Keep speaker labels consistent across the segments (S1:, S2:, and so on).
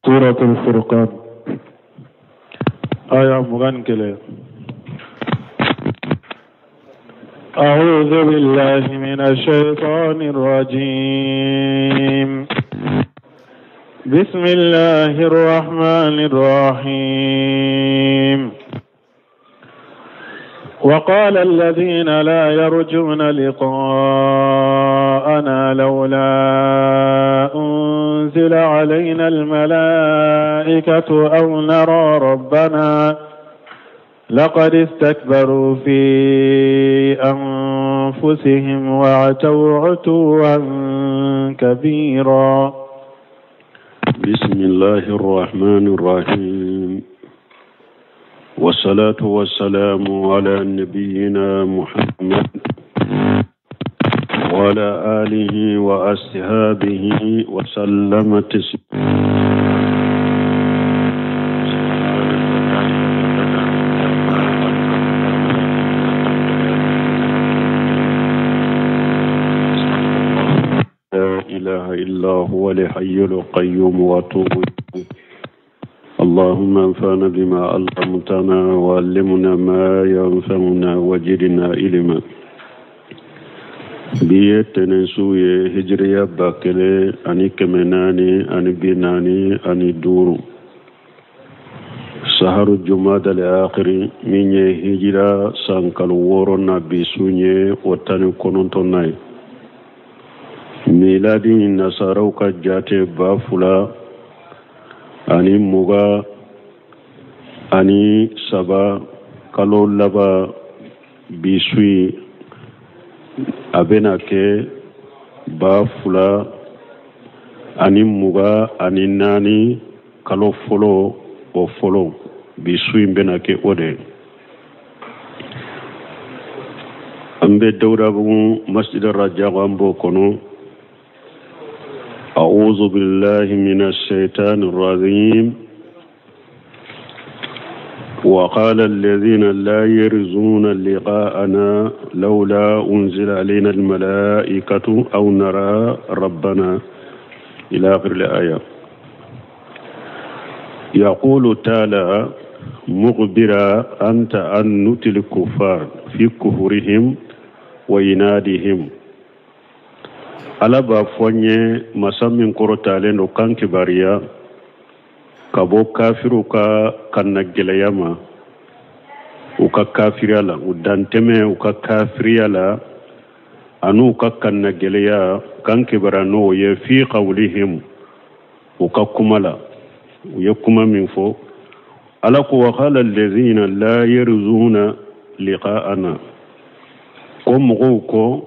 S1: Suratul Furqan aya 21. أعوذ بالله من الشيطان الرجيم. بسم الله الرحمن الرحيم. وقال الذين لا يرجون لقاءنا لولا أنزل علينا الملائكة أو نرى ربنا لقد استكبروا في أنفسهم وعتوا عتوا كبيرا.
S2: بسم الله الرحمن الرحيم، والصلاة والسلام على نبينا محمد وعلى آله وأصحابه وسلم تسليما. لا إله إلا هو الحي القيوم وأتوب إليه. اللهم انفعنا بما علمتنا وعلمنا ما ينفعنا وزدنا علما. Bi ye tɛnɛnsu ye, hijiriya 1445, saharu jumadal akhiri, min ye hijira san kalo wɔɔrɔnan, bi sun ye o 19nan ye. Miladi nasaraw ka jate 2023, kalo laban, bi su in a bɛna kɛ 2024, kalo fɔlɔ o fɔlɔ, bi su in bɛna kɛ o de ye. An bɛ Dawudabugu Masjid Rajab, an b'o kɔnɔ. أعوذ بالله من الشيطان الرجيم. وقال الذين لا يرجون لقاءنا لولا أنزل علينا الملائكة أو نرى ربنا إلى آخر الآية. يقول تعالى مخبرا عن تعنت الكفار في كفرهم وعنادهم. Ala b'a fɔ n ye, masa min kɔrɔtalen don, kan kibaruya ka bɔ kafiriw ka kanna gɛlɛya ma u ka kafiriya la, u dantɛmɛ u ka kafiriya la an'u ka kanna gɛlɛya, kan kibaruya n'o ye fi qawlihim, u ka kuma la, u ye kuma min fɔ. Ala ko wa qala allazina la yarjuna liqa'ana, ko mɔgɔw ko,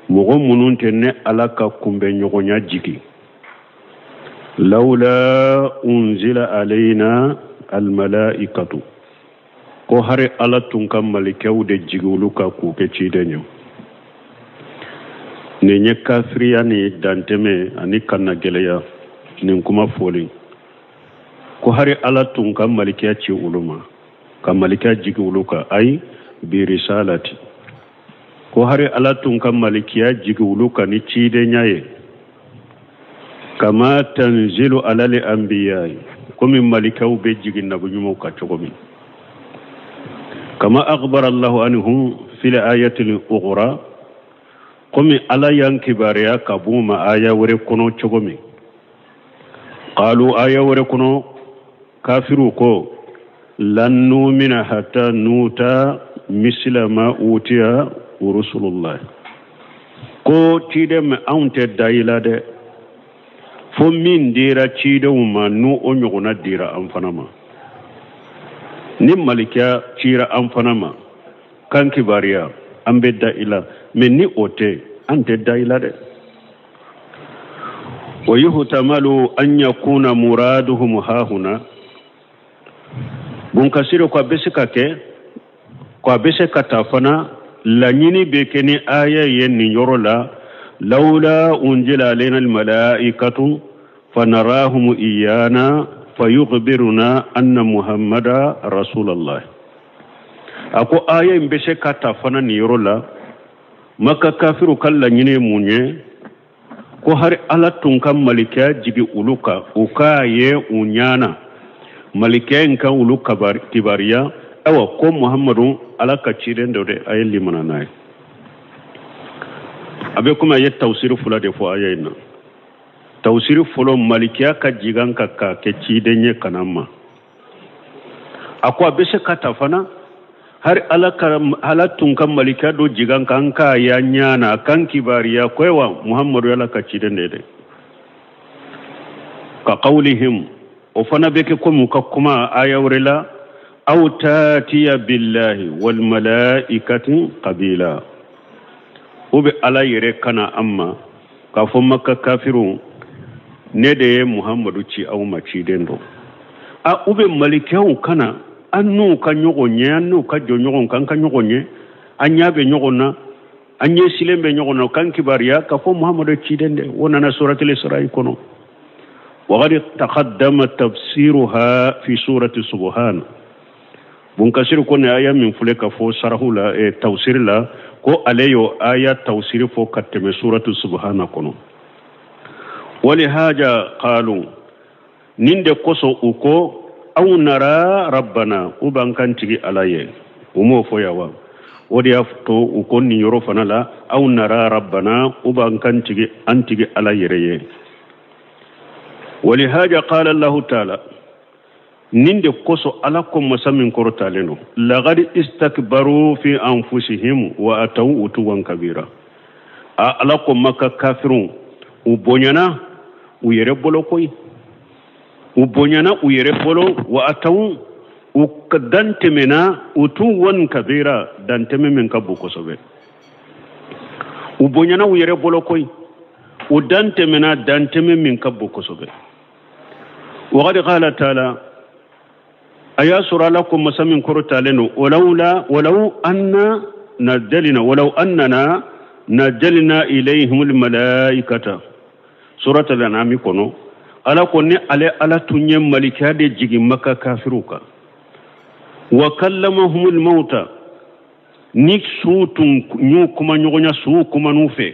S2: mɔgɔ minnu tɛ ne Ala ka kunbɛnɲɔgɔnya jigi, lawla unzila alayna almalaikatu, ko hari Ala tun ka malikɛw de jigi olu kan k'u kɛ ciden ye. Nin ye kafiriya ni dantɛmɛ ani kanna gɛlɛya nin kuma fɔlen, ko hari Ala tun ka malikɛya ci olu ma, ka malikɛya jigi olu kan, ayi birisalati, ko hari Ala tun ka malikiya jigi olu kan ni cidenya ye, kama tanzilu alal anbiya, komi malikaw bɛ jigin nabi ɲumanw kan cogo min. Kama akhbara Allahu anhum fil ayatil ukhra, komi Ala y'an kibaruya ka b'u ma aya wɛrɛ kɔnɔ cogo min. Qalu, aya wɛrɛ kɔnɔ, kafiriw ko lan numina hatta nuta misla ma utiya rusulullah, ko ciden ma anw tɛ da i la dɛ, fo min dira cidenw ma, n'u o ɲɔgɔnna dira an fana ma. Ni malikiya cira an fana ma kan kibaruya, an bɛ da i la, mɛ ni o tɛ, an tɛ da i la dɛ. Wa yuhtamalu an yakuna muraduhum hahuna, Bunkasiri ko a bɛ se ka kɛ ko a bɛ se ka ta fana laɲini bɛ kɛ ni aya ye nin yɔrɔ la, lawla unzila alayna almalaikatu fanarahum iyana fayukhbiruna anna muhammada rasulallah. A ko aya in bɛ se ka ta fana nin yɔrɔ la, Maka kafiru ka laɲini ye mun ye? Ko hari Ala tun ka malikiya jigi olu kan, u k'a ye u ɲana malikiya in kan olu kibariya. Awa ko Muhammadu Ala ka ciden dɔ de, a ye limana n'a ye. A bɛ komi a ye tawusiri fila de fɔ aya in na. Tawusiri fɔlɔ, malikiya ka jigin kan k'a kɛ ciden ye ka na ma. A ko a bɛ se ka ta fana hari Ala ka Ala tun ka malikiya dɔ jigin kan k'a ya ɲana kan kibariya ko ayiwa Muhammadu Ala ka ciden de dɛ. Ka qawlihim, o fana bɛ kɛ komi u ka kuma aya wɛrɛ la, aw tatiya billahi wal malaikati qabila. U bɛ Ala yɛrɛ kana an ma k'a fɔ Maka kafiru, ne de ye Muhammadu ci aw ma, ciden don. A u bɛ malikiyaw kana an n'u ka ɲɔgɔn ye, an n'u ka jɔ ɲɔgɔn kan, an ka ɲɔgɔn ye, an ɲɛ bɛ ɲɔgɔn na, an ɲɛsilen bɛ ɲɔgɔn na, k'an kibaruya k'a fɔ Muhammadu ciden de. O nana suratul Isra'i kɔnɔ. Waqad taqaddama tafsiruha fi surati Subhan. Bunkasiri ko ne aya min filɛ ka fɔ sarahu la, tafsiri la, ko ale y'o aya tafsiri fɔ ka tɛmɛ suratu Subhana kɔnɔ. Walihaja qalu, nin de kosɔn u ko aw nara rabbana, u b'an kan tigi Ala ye. U m'o fɔ yan wa? O de y'a to u ko nin yɔrɔ fana la, aw nara rabbana, u b'an kan tigi, an tigi Ala yɛrɛ ye. Walihaja qala Allahu ta'ala, nin de kosɔn Ala ko masa min kɔrɔtalen don, laqad istakbaru fi anfusihim wa ataw utuwan kabira. A Ala ko Maka kafirun u bonyana u yɛrɛ bolo koyi, u bonyana u yɛrɛ bolo, wa ataw u dan tɛmɛna utuwan kabira, dan tɛmɛ min ka bon kosɛbɛ. U bonyana u yɛrɛ bolo koyi, u dan tɛmɛna dan tɛmɛ min ka bon kosɛbɛ. Waqad qala ta'ala, a y'a sɔrɔ Ala ko masa min kɔrɔtalen don, walawla walaw anna nazzalna walaw annana nazzalna ilayhimul malaikata, suratul An'am kɔnɔ, Ala ko ni ale Ala tun ye malikiya de jigin Maka kafiru kan, wa kallamahumul mauta, ni su tun y'u kuma ɲɔgɔnya, su kuman'u fɛ,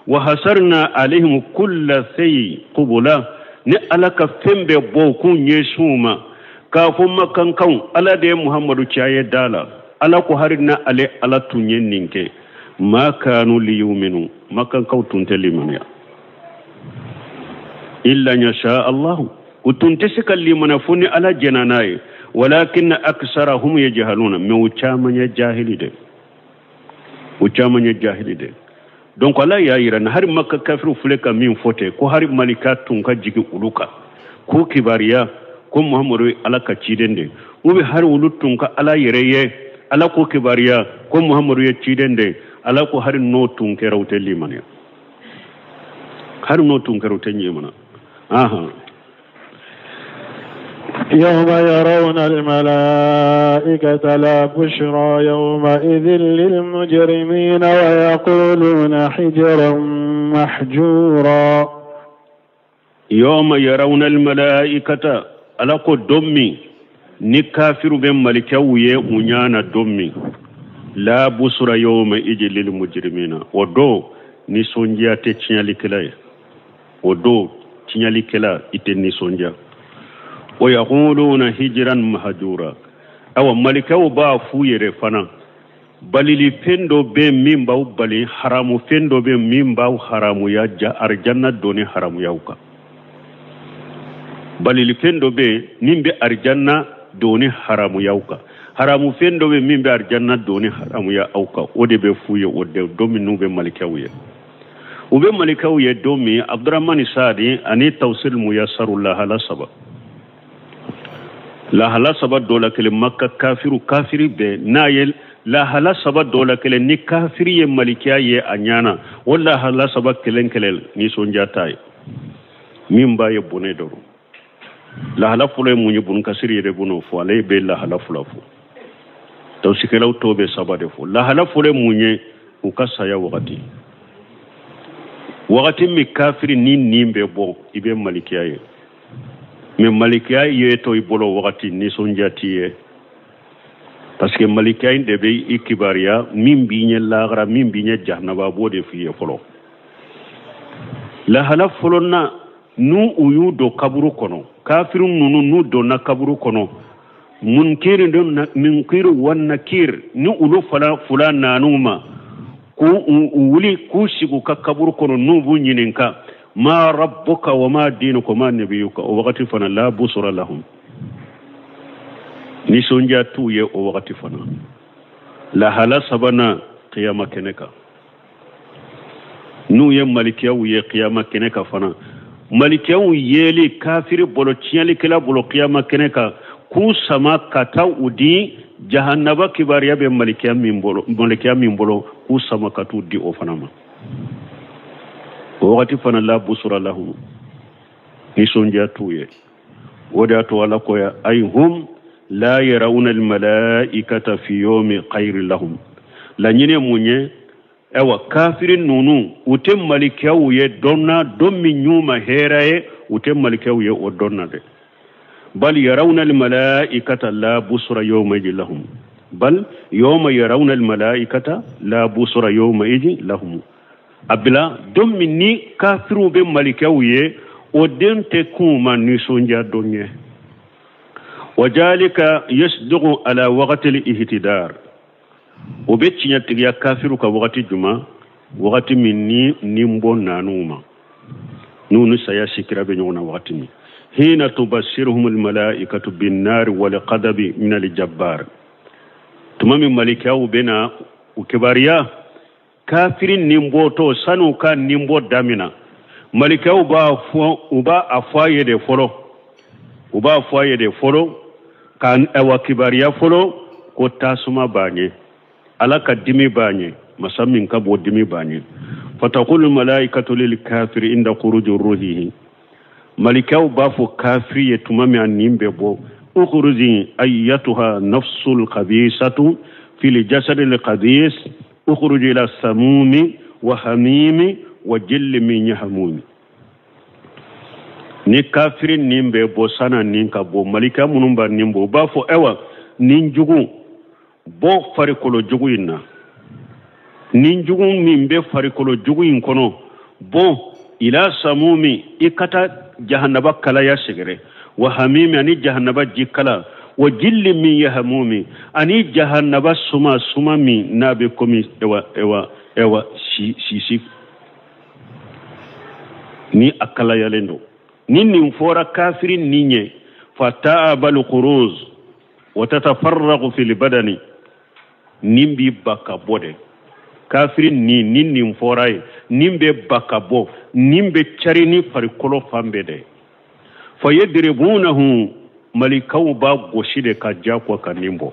S2: wa hasarna alayhim kulla shay qubula, ni Ala ka fɛn bɛɛ bɔ u k'u ɲɛsin u ma, k'a fɔ makankaw Ala de ye Muhammadu ci a ye da la. Ala ko hari na ale Ala tun ye nin kɛ, ma kanu liyuminu, makankaw tun tɛ limaniya, illa yasha Allahu, u tun tɛ se ka limaniya fo ni Ala jɛnna n'a ye, walakin aksarahum yajhaluna, mais u caman ye jahili de, u caman ye jahili de. Donc Ala y'a yira na hari Maka kafiru filɛ ka min fɔ ten, ko hari malika tun ka jigin olu kan k'u kibaruya ko Muhammadu ye Ala ka ciden de, u bɛ hari olu tun ka Ala yɛrɛ ye, Ala ko kibaruya ko Muhammadu ye ciden de. Ala ko hari n'o tun kɛra u tɛ limaniya, hari n'o tun kɛra u tɛ ɲɛmana. Ahan.
S1: يوم يرون الملائكة لا بشرى يومئذ للمجرمين ويقولون حجرا محجورا.
S2: يوم يرون الملائكة, Ala ko don min ni kafiru bɛ malikaw ye u ɲana don min, la busra yawma idin lil mujrimina, o don nisɔndiya tɛ tiɲɛlikɛla ye, o don tiɲɛlikɛla i tɛ nisɔndiya. Wa yaquluna hijran mahjura, awa malikaw b'a f'u yɛrɛ fana, balili fɛn dɔ bɛ min b'aw bali, haramu fɛn dɔ bɛ min b'aw haramuya ja arijanna donni haramuyaw kan. Balili fɛn dɔ bɛ min bɛ arijanna donni haramuyaw kan, haramu fɛn dɔ bɛ min bɛ arijanna donni haramuya aw kan, o de bɛ f'u ye o don min n'u bɛ malikaw ye. U bɛ malikaw ye don min, Abdurahmani Saadi ani Tawsir Muyasaru lahala saba, lahala saba dɔ la kelen, Maka kafiru kafiri bɛɛ n'a ye lahala saba dɔ la kelen, ni kafiri ye malikiya ye a ɲana, o lahala saba kelen kelen nisɔndiya t'a ye, min b'a ye bɔnɛ dɔrɔn. Lahala fɔlɔ ye mun ye? Bunkasiri yɛrɛ b'o fɔ, ale bɛ lahala fila fɔ, tawsikɛlaw tɔw bɛ saba de fɔ. Lahala fɔlɔ ye mun ye? U ka saya wagati, wagati min kafiri ni nin bɛ bɔ, i bɛ malikiya ye, mais malikiya ye to i bolo wagati nisɔndiya t'i ye, parce que malikiya in de bɛ i kibaruya min b'i ɲɛ lahara, min b'i ɲɛ jahanaba, a b'o de f'i ye fɔlɔ. Lahala fɔlɔ na, n'u u y'u don kaburu kɔnɔ, kafiri ninnu n'u donna kaburu kɔnɔ, munkiri wa nakir, ni olu fana fula nan'u ma k'u u wuli k'u sigi u ka kaburu kɔnɔ, n'u b'u ɲininka ma rabbuka wa ma dinuka wa ma nabiyuka, o wagati fana la busra lahum, nisɔndiya t'u ye o wagati fana. Lahala sabanan, kiyama kɛnɛ kan, n'u ye malikiyaw ye kiyama kɛnɛ kan fana, malikiyaw yeli kafiri bolo, tiɲɛlikɛla bolo kiyama kɛnɛ kan, k'u sama ka taa u di jahannaba kibaruya bɛ malikiya min bolo, malikiya min bolo, k'u sama ka t'u di o fana ma, o wagati fana la busra lahum, nisɔndiya t'u ye. O de y'a to Ala ko ya ay hum la yarawna almalaikata fi yawmi khayri lahum. Laɲini ye mun ye? Ayiwa, kafiri ninnu u tɛ malikiyaw ye don na, don min y'u ma hɛrɛ ye, u tɛ malikiyaw ye o don na dɛ. Bal yarawna almalaikata la busra yawma idin lahum, bal yawma yarawna almalaikata la busra yawma idin lahum. A bila don min ni kafiriw bɛ malikiyaw ye, o den tɛ k'u ma nisɔndiya don ye. Wajalika yasduqu ala waqti al-ihtidar, o bɛ tiɲɛtigiya kafiriw ka wagati juma, wagati min ni ninbɔ nan'u ma, n'u ni saya sikira bɛ ɲɔgɔn na wagati min, hina tubashiruhum almalaikatu binnari wal qadabi min aljabbar, tuma min malikiyaw bɛ na u kibaruya kafiri ninbɔtɔ, san'u ka ninbɔ damina, malikaw b'a fɔ, u b'a a fɔ a ye de fɔlɔ, u b'a fɔ a ye de fɔlɔ ka awa kibaruya fɔlɔ ko tasuma b'a ɲɛ, Ala ka dimi b'a ɲɛ, masa min ka bon dimi b'a ɲɛ. Fatakulu malaikatu lil kafiri inda khuruji ruhihi, malikaw b'a fɔ kafiri ye tuma min a nin bɛ bɔ, ukhruji ayyatuha nafsul khabisatu fil jasadil khabis, ukhruji ila samumi wa hamimi wa jilli min yahmumi. Ni kafiri nin bɛ bɔ, sana nin ka bɔ, malika minnu b'a nin bɔ, u b'a fɔ ayiwa, nin jugu bɔ farikolo jugu in na, nin jugu min bɛ farikolo jugu in kɔnɔ, bɔ ila samumi, i ka taa jahannaba kalaya sɛgɛrɛ, wa hamimi, ani jahannaba ji kala, wa jilli min yahamumi, ani jahannaba suma, suma min n'a bɛ komi ewa ewa ewa sisi ni a kalayalen don. Ni nin fɔra kafiri nin ye, fata'abal khuruz wa tatafarraqu fil badani, nin b'i ba ka bɔ dɛ. Kafiri nin, ni nin fɔra ye, nin bɛ ba ka bɔ, nin bɛ cari ni farikolo fan bɛɛ dɛ. Fa yadribunahu, malikaw b'a gosi de ka diyagoya ka nin bɔ.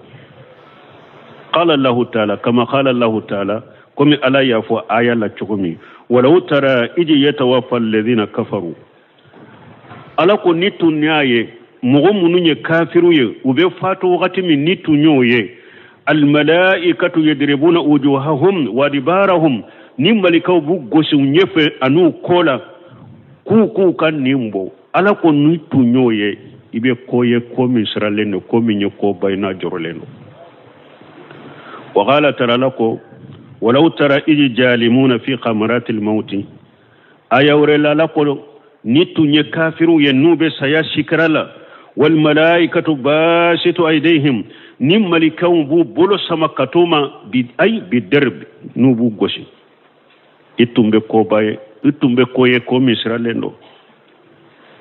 S2: Qala Allahu ta'ala, kama qala Allahu ta'ala, komi Ala y'a fɔ aya la cogo min, walau tara iji yatawaffa alladhina kafaru. Ala ko ni tun y'a ye mɔgɔ minnu ye kafiriw ye, u bɛ fatu wagati min, ni tun y'o ye, almalaikatu yadribuna wujuhahum wa adbarahum, ni malikaw b'u gosi u ɲɛfɛ an'u kɔ la k'u ka nin bɔ. Ala ko ni tun y'o ye, i bɛ ko ye, ko min siralen don, ko min ye koba ye n'a jɔrɔlen don. Wa qala taala, Ala ko walau tara iji jalimuna fi qamaratil mauti. Aya wɛrɛ la, Ala ko ni tun ye kafiriw ye n'u bɛ saya sikira la, wal malaikatu basitu aydihim, ni malikaw b'u bolo sama ka t'u ma bi ay bi derb, n'u b'u gosi, i tun bɛ koba ye, i tun bɛ ko ye, ko min siralen don.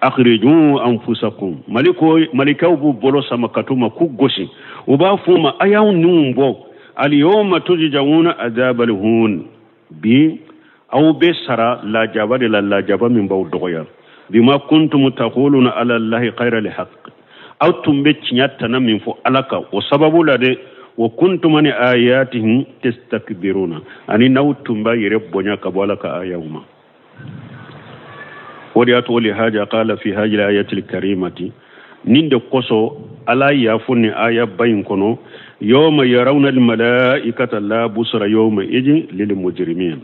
S2: Akhriju anfusakum, maliko malikaw b'u bolo sama ka t'u ma k'u gosi, u b'a f'u ma a y'aw niw bɔ, alyawma tujzauna adabal hun, bi aw bɛ sara lajaba de la, lajaba min b'aw dɔgɔya, bima kuntum taquluna ala Allahi khayra lihaq, aw tun bɛ tiɲɛ tana min fɔ Ala kan o sababu la dɛ, wa kuntum ani ayatihim tastakbiruna, ani n'aw tun b'a yɛrɛ bonya ka bɔ Ala ka ayaw ma. O de y'a to lihaja qala fi hadhihi al-ayati al-karimati, nin de kosɔn Ala y'a fɔ nin aya ba in kɔnɔ, yawma yarawna al-malaikata la busra yawma idin lil mujrimin,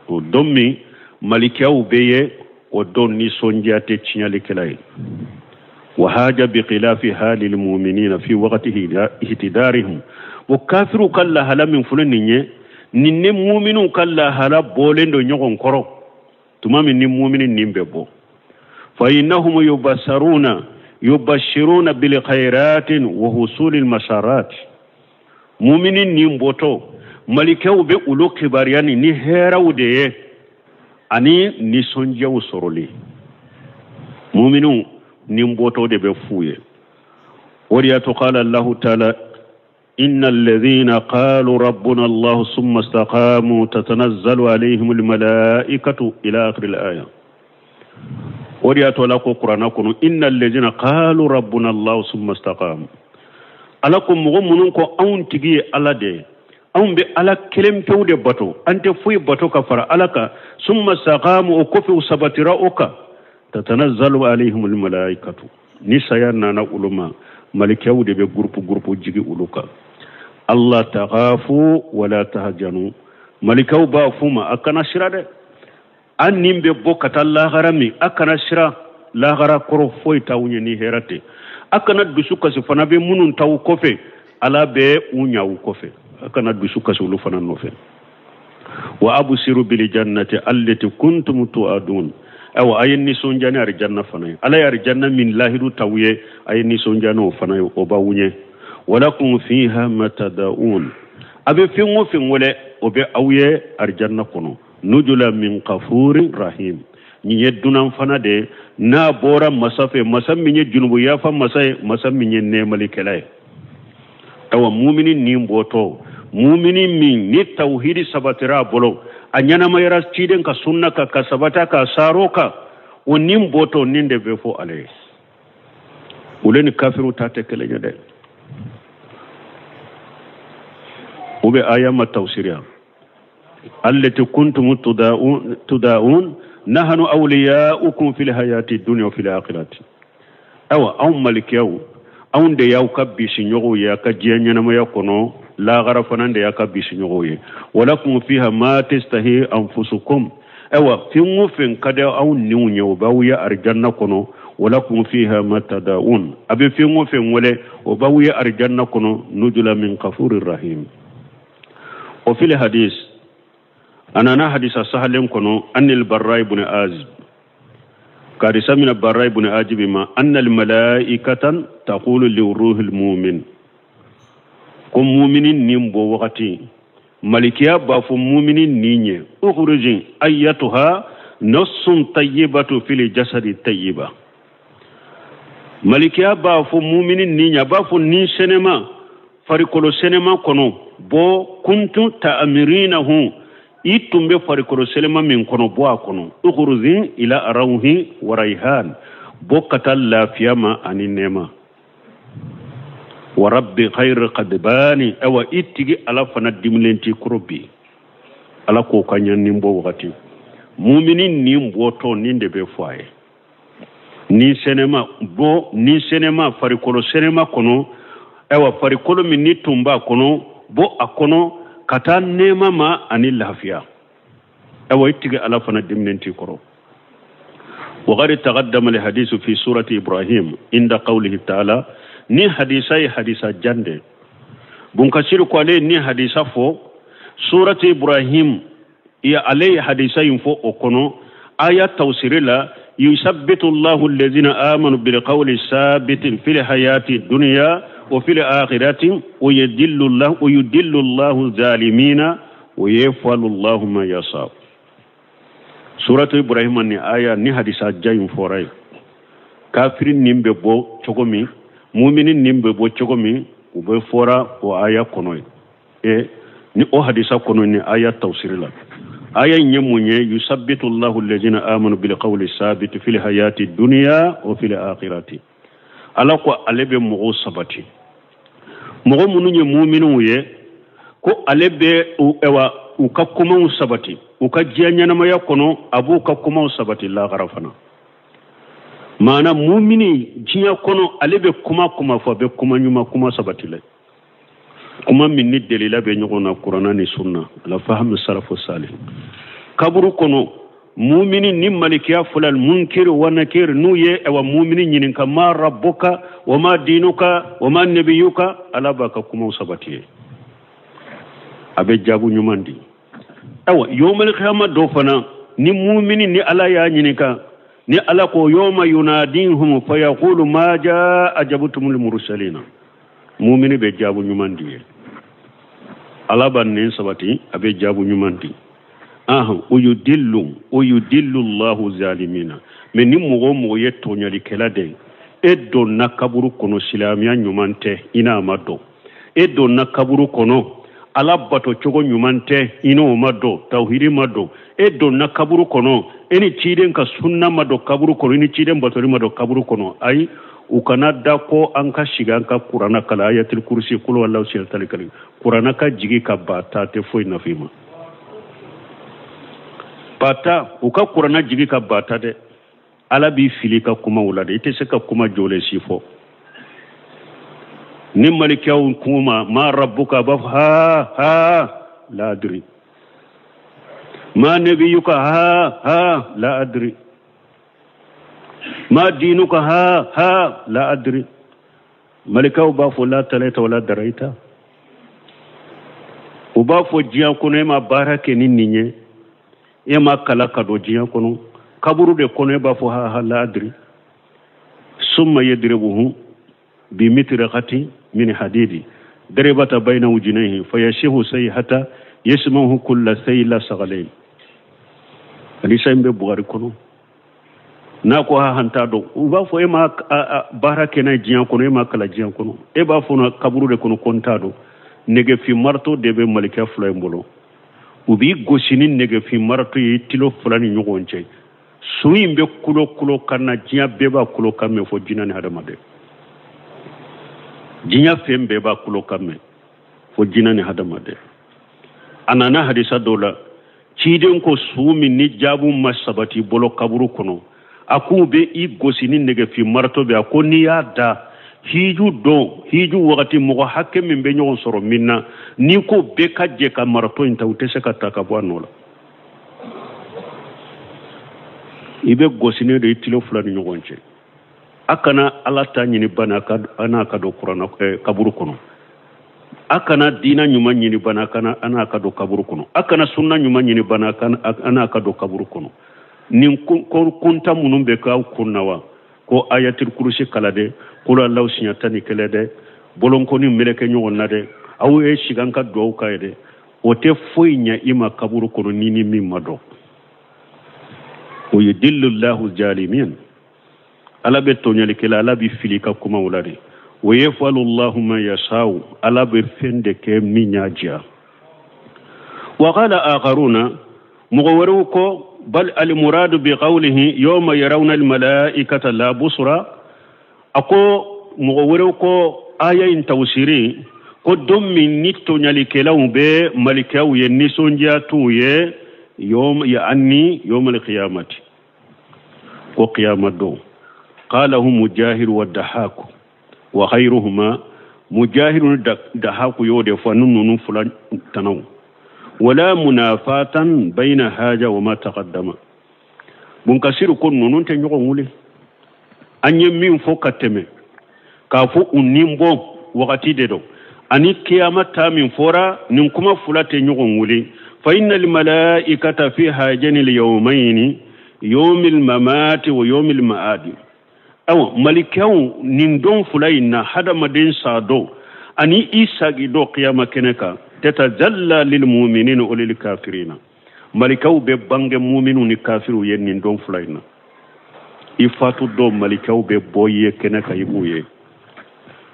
S2: o don min malikiyaw bɛ ye, o don nisɔndiya tɛ tiɲɛlikɛla ye. Wa haja bi khilafi halil mu'minina fi waqti ihtidarihim, o kafiru ka lahala min filɛ nin ye, nin ni mu'minu ka lahala bɔlen don ɲɔgɔn kɔrɔ. Tuma min ni mumini nin bɛ bɔ, fa innahum yubasaruna yubashiruna bil khairatin wa husulil masarat. Mumini nin bɔtɔ, malikɛw bɛ olu kibaruya ni hɛrɛw de ye ani nisɔndiyaw sɔrɔli. Muminiw nin bɔtɔ de bɛ f'u ye. O de y'a to qala Allahu taala inna alladhina qalu rabbuna Allah summa istaqamu tatanazzalu alayhim almalaikatu ila akhir alaya. O de y'a to Ala ko kuranna kɔnɔ inna alladhina qalu rabbuna Allah summa istaqamu. Ala ko mɔgɔ minnu ko anw tigi ye Ala de ye, anw bɛ Ala kelen pewu de bato, an tɛ foyi bato ka fara Ala kan, summa istaqamu, o kɔfɛ u sabatira o kan, tatanazzalu alayhim almalaikatu. Ni saya nana olu ma, malikɛw de bɛ gurupu gurupu jigi olu kan. Allah taghafu wala tahjanu. Malikɛw b'a f'u ma, a kana sira dɛ, an nin bɛ bɔ ka taa lahara min, a kana sira, lahara kɔrɔ foyi t'aw ɲɛ ni hɛrɛ tɛ. A kana dusu kasi fana bɛ minnu t'aw kɔfɛ, Ala bɛ u ɲɛ aw kɔfɛ, a kana dusu kasi olu fana nɔfɛ. Wa absiru bil jannati allati kuntum tu'adun. Ayiwa, a ye nisɔndiya ni arijanna fana ye. Ala ye arijanna min lahidu t'aw ye, a ye nisɔndiya n'o fana ye, o b'aw ɲɛ. Walakum fiha ma tada'un. A bɛ fɛn o fɛn wele, o bɛ aw ye arijanna kɔnɔ. Nujula min kafurin rahim. Nin ye dunan fana de ye, n'a bɔra masa fɛ, masa min ye junubu yafa masa ye, masa min ye nɛɛmalikɛla ye. Ayiwa, mumini nin bɔtɔ, mumini min ni tawhidi sabatira a bolo, a ɲɛnamayara ciden ka sunna kan, ka sabata ka saaro kan, o nin bɔtɔ nin de bɛ fɔ ale ye. Olu ni kafiriw ta tɛ kelen ye dɛ. U bɛ aya ma tawsiriya allati kuntum tuda'un nahnu awliya'ukum fil hayati dunya wa fil akhirati. Ayiwa, anw malikiyaw, anw de y'aw ka bisiɲɔgɔnw ye a ka diɲɛ ɲɛnamaya kɔnɔ, lahara fana de y'a ka bisiɲɔgɔnw ye. Walakum fiha ma tastahi anfusukum. Ayiwa, fɛn o fɛn ka di aw niw ye, o b'aw ye arijanna kɔnɔ. Walakum fiha ma tada'un. A bɛ fɛn o fɛn wele, o b'aw ye arijanna kɔnɔ. Nujula min kafurir rahim. O fil hadis, a nana hadisa sahalen kɔnɔ, anil barra ibn azib, karisa mina barra ibn azib ma, anna al malaikatan taqulu li ruhil mu'min. Ko mumini nin bɔ wagati, malikiya b'a fɔ mumini nin ye, ukhruji ayyatuha nafsun tayyibatu fil jasadi tayyiba. Malikiya b'a fɔ mumini nin ye, a b'a fɔ nin sɛnɛma, farikolo sɛnɛma kɔnɔ, bɔ kuntu ta'mirinahu, i tun bɛ farikolo sɛnɛma min kɔnɔ, bɔ a kɔnɔ. Ukhruji ila rawhi wa rayhan, bɔ ka taa lafiya ma ani nɛɛma. Wa rabbi khayr qadbani. Awa, i tigi Ala fana dimilen t'i kɔrɔ bi. Ala k'o ka ɲa nin bɔ wagati. Mumini nin bɔtɔ, nin de bɛ fɔ a ye. Ni sɛnɛma bɔ, ni sɛnɛma farikolo sɛnɛma kɔnɔ, ayiwa, farikolo min ni tun b'a kɔnɔ, bɔ a kɔnɔ ka taa nɛɛma ma ani lafiya. Ayiwa, i tigi Ala fana diminen t'i kɔrɔ. وقد تقدم الحديث في سورة إبراهيم عند قوله تعالى. Ni hadisa ye hadisa jande bunkasiri ko ale ni hadisa fɔ surati Ibrahim ya, ale ye hadisa in fɔ o kɔnɔ aya tawsiri la, yusabbitu Allahu alladhina amanu bilqawli sabitin fil hayati dunya wa fil akhirati wa yudillu Allah wa yudillu Allahu zalimina wa yaf'alu Allahu ma yasha. Suratu Ibrahim ni aya ni hadisa ja in fɔra ye, kafiri nin bɛ bɔ cogo min, mumini nin bɛ bɔ cogo min, u bɛ fɔra o aya kɔnɔ ye. E ni o hadisa kɔnɔ ni aya tawsiri la, aya in ye mun ye? Yusabbitu Allahu alladhina amanu bilqawli sabiti fil hayati dunya wa fil akhirati. Ala ko ale bɛ mɔgɔw sabati, mɔgɔ minnu ye muminiw ye, ko ale bɛ ayiwa u ka kumaw sabati u ka diɲɛ ɲɛnamaya kɔnɔ, a b'u ka kumaw sabati lahara fana. Maana mumini diɲɛ kɔnɔ, ale bɛ kuma kuma fɔ, a bɛ kuma ɲuman, kuma sabati la, kuma min ni delila bɛ ɲɔgɔn na kuranna ni sunna ala fahamu salafu salih. Kaburu kɔnɔ, mumini ni malikiya fɔla munkir wa nakir, n'u ye awa mumini ɲininka ma rabbuka wa ma dinuka wa ma nabiyuka, ala b'a ka kumaw sabati ye, a bɛ jaabu ɲuman di. Awa, yawmal qiyama dɔ fana Ni mumini ni Ala y'a ɲininka, ni Ala ko yawma yunadihum fayaqulu ma jaa ajabtumul mursalina, mumini bɛ jaabu ɲuman di ye. Ala b'a nɛn sabati, a bɛ jaabu ɲuman di. Ahan, o yudillu Allahu zalimina. Mais ni mɔgɔ o mɔgɔ ye tɔɲɔlikɛla de ye, e donna kaburu kɔnɔ silamɛya ɲuman tɛ, i n'a ma dɔn. E donna kaburu kɔnɔ Ala bato cogo ɲuman tɛ, i n'o ma dɔn, tawhidi ma dɔn. E donna kaburu kɔnɔ, e ni ciden ka sunna ma dɔn kaburu kɔnɔ, i ni ciden batoli ma dɔn kaburu kɔnɔ. Ayi, u kana da ko an ka sigi an ka kurana kalan, ayatul kursi, kulu wallahu siɲɛ tan ni kelen. Kurana ka jigi ka ba ta tɛ foyi nafa i ma. Ba ta, u ka kurana jigi ka ba ta dɛ. Ala b'i fili ka kumaw la dɛ, i tɛ se ka kuma jɔlen si fɔ. Ni malikaw kuma ma rabbuka, a b'a fɔ ha ha la adri, ma nabiyuka ha ha la adri, ma dinuka ha ha la adri. Malikaw b'a fɔ la talaita wala daraita. U b'a fɔ diɲɛ kɔnɔ e ma baara kɛ ni nin ye, e ma kala ka don diɲɛ kɔnɔ, kaburu de kɔnɔ e b'a fɔ ha ha la adri. Summa yadribuhu bimitraqati min hadidi daribata bayna wujnayhi fayashihu sayhata yasmahu kulla sayla saghalayn. Hadisa in bɛ Bukhari kɔnɔ. N'a ko ha han t'a dɔn, u b'a fɔ e ma baara kɛ n'a ye diɲɛ kɔnɔ, e ma kalan diɲɛ kɔnɔ, e b'a fɔ kaburu de kɔnɔ ko n t'a dɔn. Nɛgɛfin marteau de bɛ malikɛ fila in bolo, u b'i gosi ni nɛgɛfin marteau ye tilo fila ni ɲɔgɔn cɛ. Su in bɛ kulo kulo kan na, diɲɛ bɛɛ b'a kulo kan mɛn fo jinɛ ni hadamaden. Diɲɛ fɛn bɛɛ b'a kulo kan mɛn fo jinɛ ni hadamaden. A nana hadisa dɔ la, ciden ko su min ni jaabu ma sabati bolo kaburu kɔnɔ, a k'u bɛ i gosi ni nɛgɛfin marteau bɛ. A ko n'i y'a da hiju don, hiju wagati mɔgɔ hakɛ min bɛ ɲɔgɔn sɔrɔ min na, n'i ko bɛɛ ka jɛ ka marteau in ta, u tɛ se ka ta ka bɔ a nɔ la. I bɛ gosi ne de i tilo fila ni ɲɔgɔn cɛ. A kana Ala ta ɲini bana a n'a ka don kuranna kaburu kɔnɔ. A kana diina ɲuman ɲini bana a n'a ka don kaburu kɔnɔ. A kana sunna ɲuman ɲini bana a n'a ka don kaburu kɔnɔ. Nin kunta minnu bɛ k'aw kun na wa, ko ayatul kurusi kala dɛ, kulu Alahu siɲɛ 11 dɛ, bolonkɔni meleke ɲɔgɔn na dɛ, aw ye sigi an ka duwawu k'a ye dɛ, o tɛ foyi ɲɛ i ma kaburu kɔnɔ ni ni min ma dɔn. O yudillu Allahu zalimin. Ala bɛ tɔɲɔlikɛla, Ala bɛ fili ka kumaw la de. Wa yafalu Allahu ma yasau, Ala bɛ fɛn de kɛ min y'a diya. Wa qala akharuna, mɔgɔ wɛrɛw ko bal al muradu bi qawlihi yawma yarawna al malaikata la busra. A ko mɔgɔ wɛrɛw ko aya in tawsiri ko don min ni tɔɲɔlikɛlaw bɛ malikaw ye nisɔndiya t'u ye, yawm ya'ani yawm al qiyamati, ko qiyama don. Qalahu mujahid wa dahaku wa khayruhuma, mujahid ni dahaku y'o de fɔ ninnu fila tanaw. Wala munafatan bayna haja wa ma taqaddama. Munkasiru ko ninnu tɛ ɲɔgɔn wuli. An ye min fɔ ka tɛmɛ k'a fɔ u ni bɔ wagati de don, ani kiyama ta min fɔra, nin kuma fila tɛ ɲɔgɔn wuli. Fa innal malaikata fi hajani al-yawmayni yawmil mamati wa yawmil ma'adi. Awa malikaw nin don fila in na, hadamaden sa don ani i sagi don kiyama kɛnɛ kan, tatajalla lil mu'minina wa lil kafirina. Malikaw bɛ bange mu'minu ni kafiriw ye nin don fila in na. I fatu don malikaw bɛ bɔ i ye kɛnɛ kan, i b'u ye.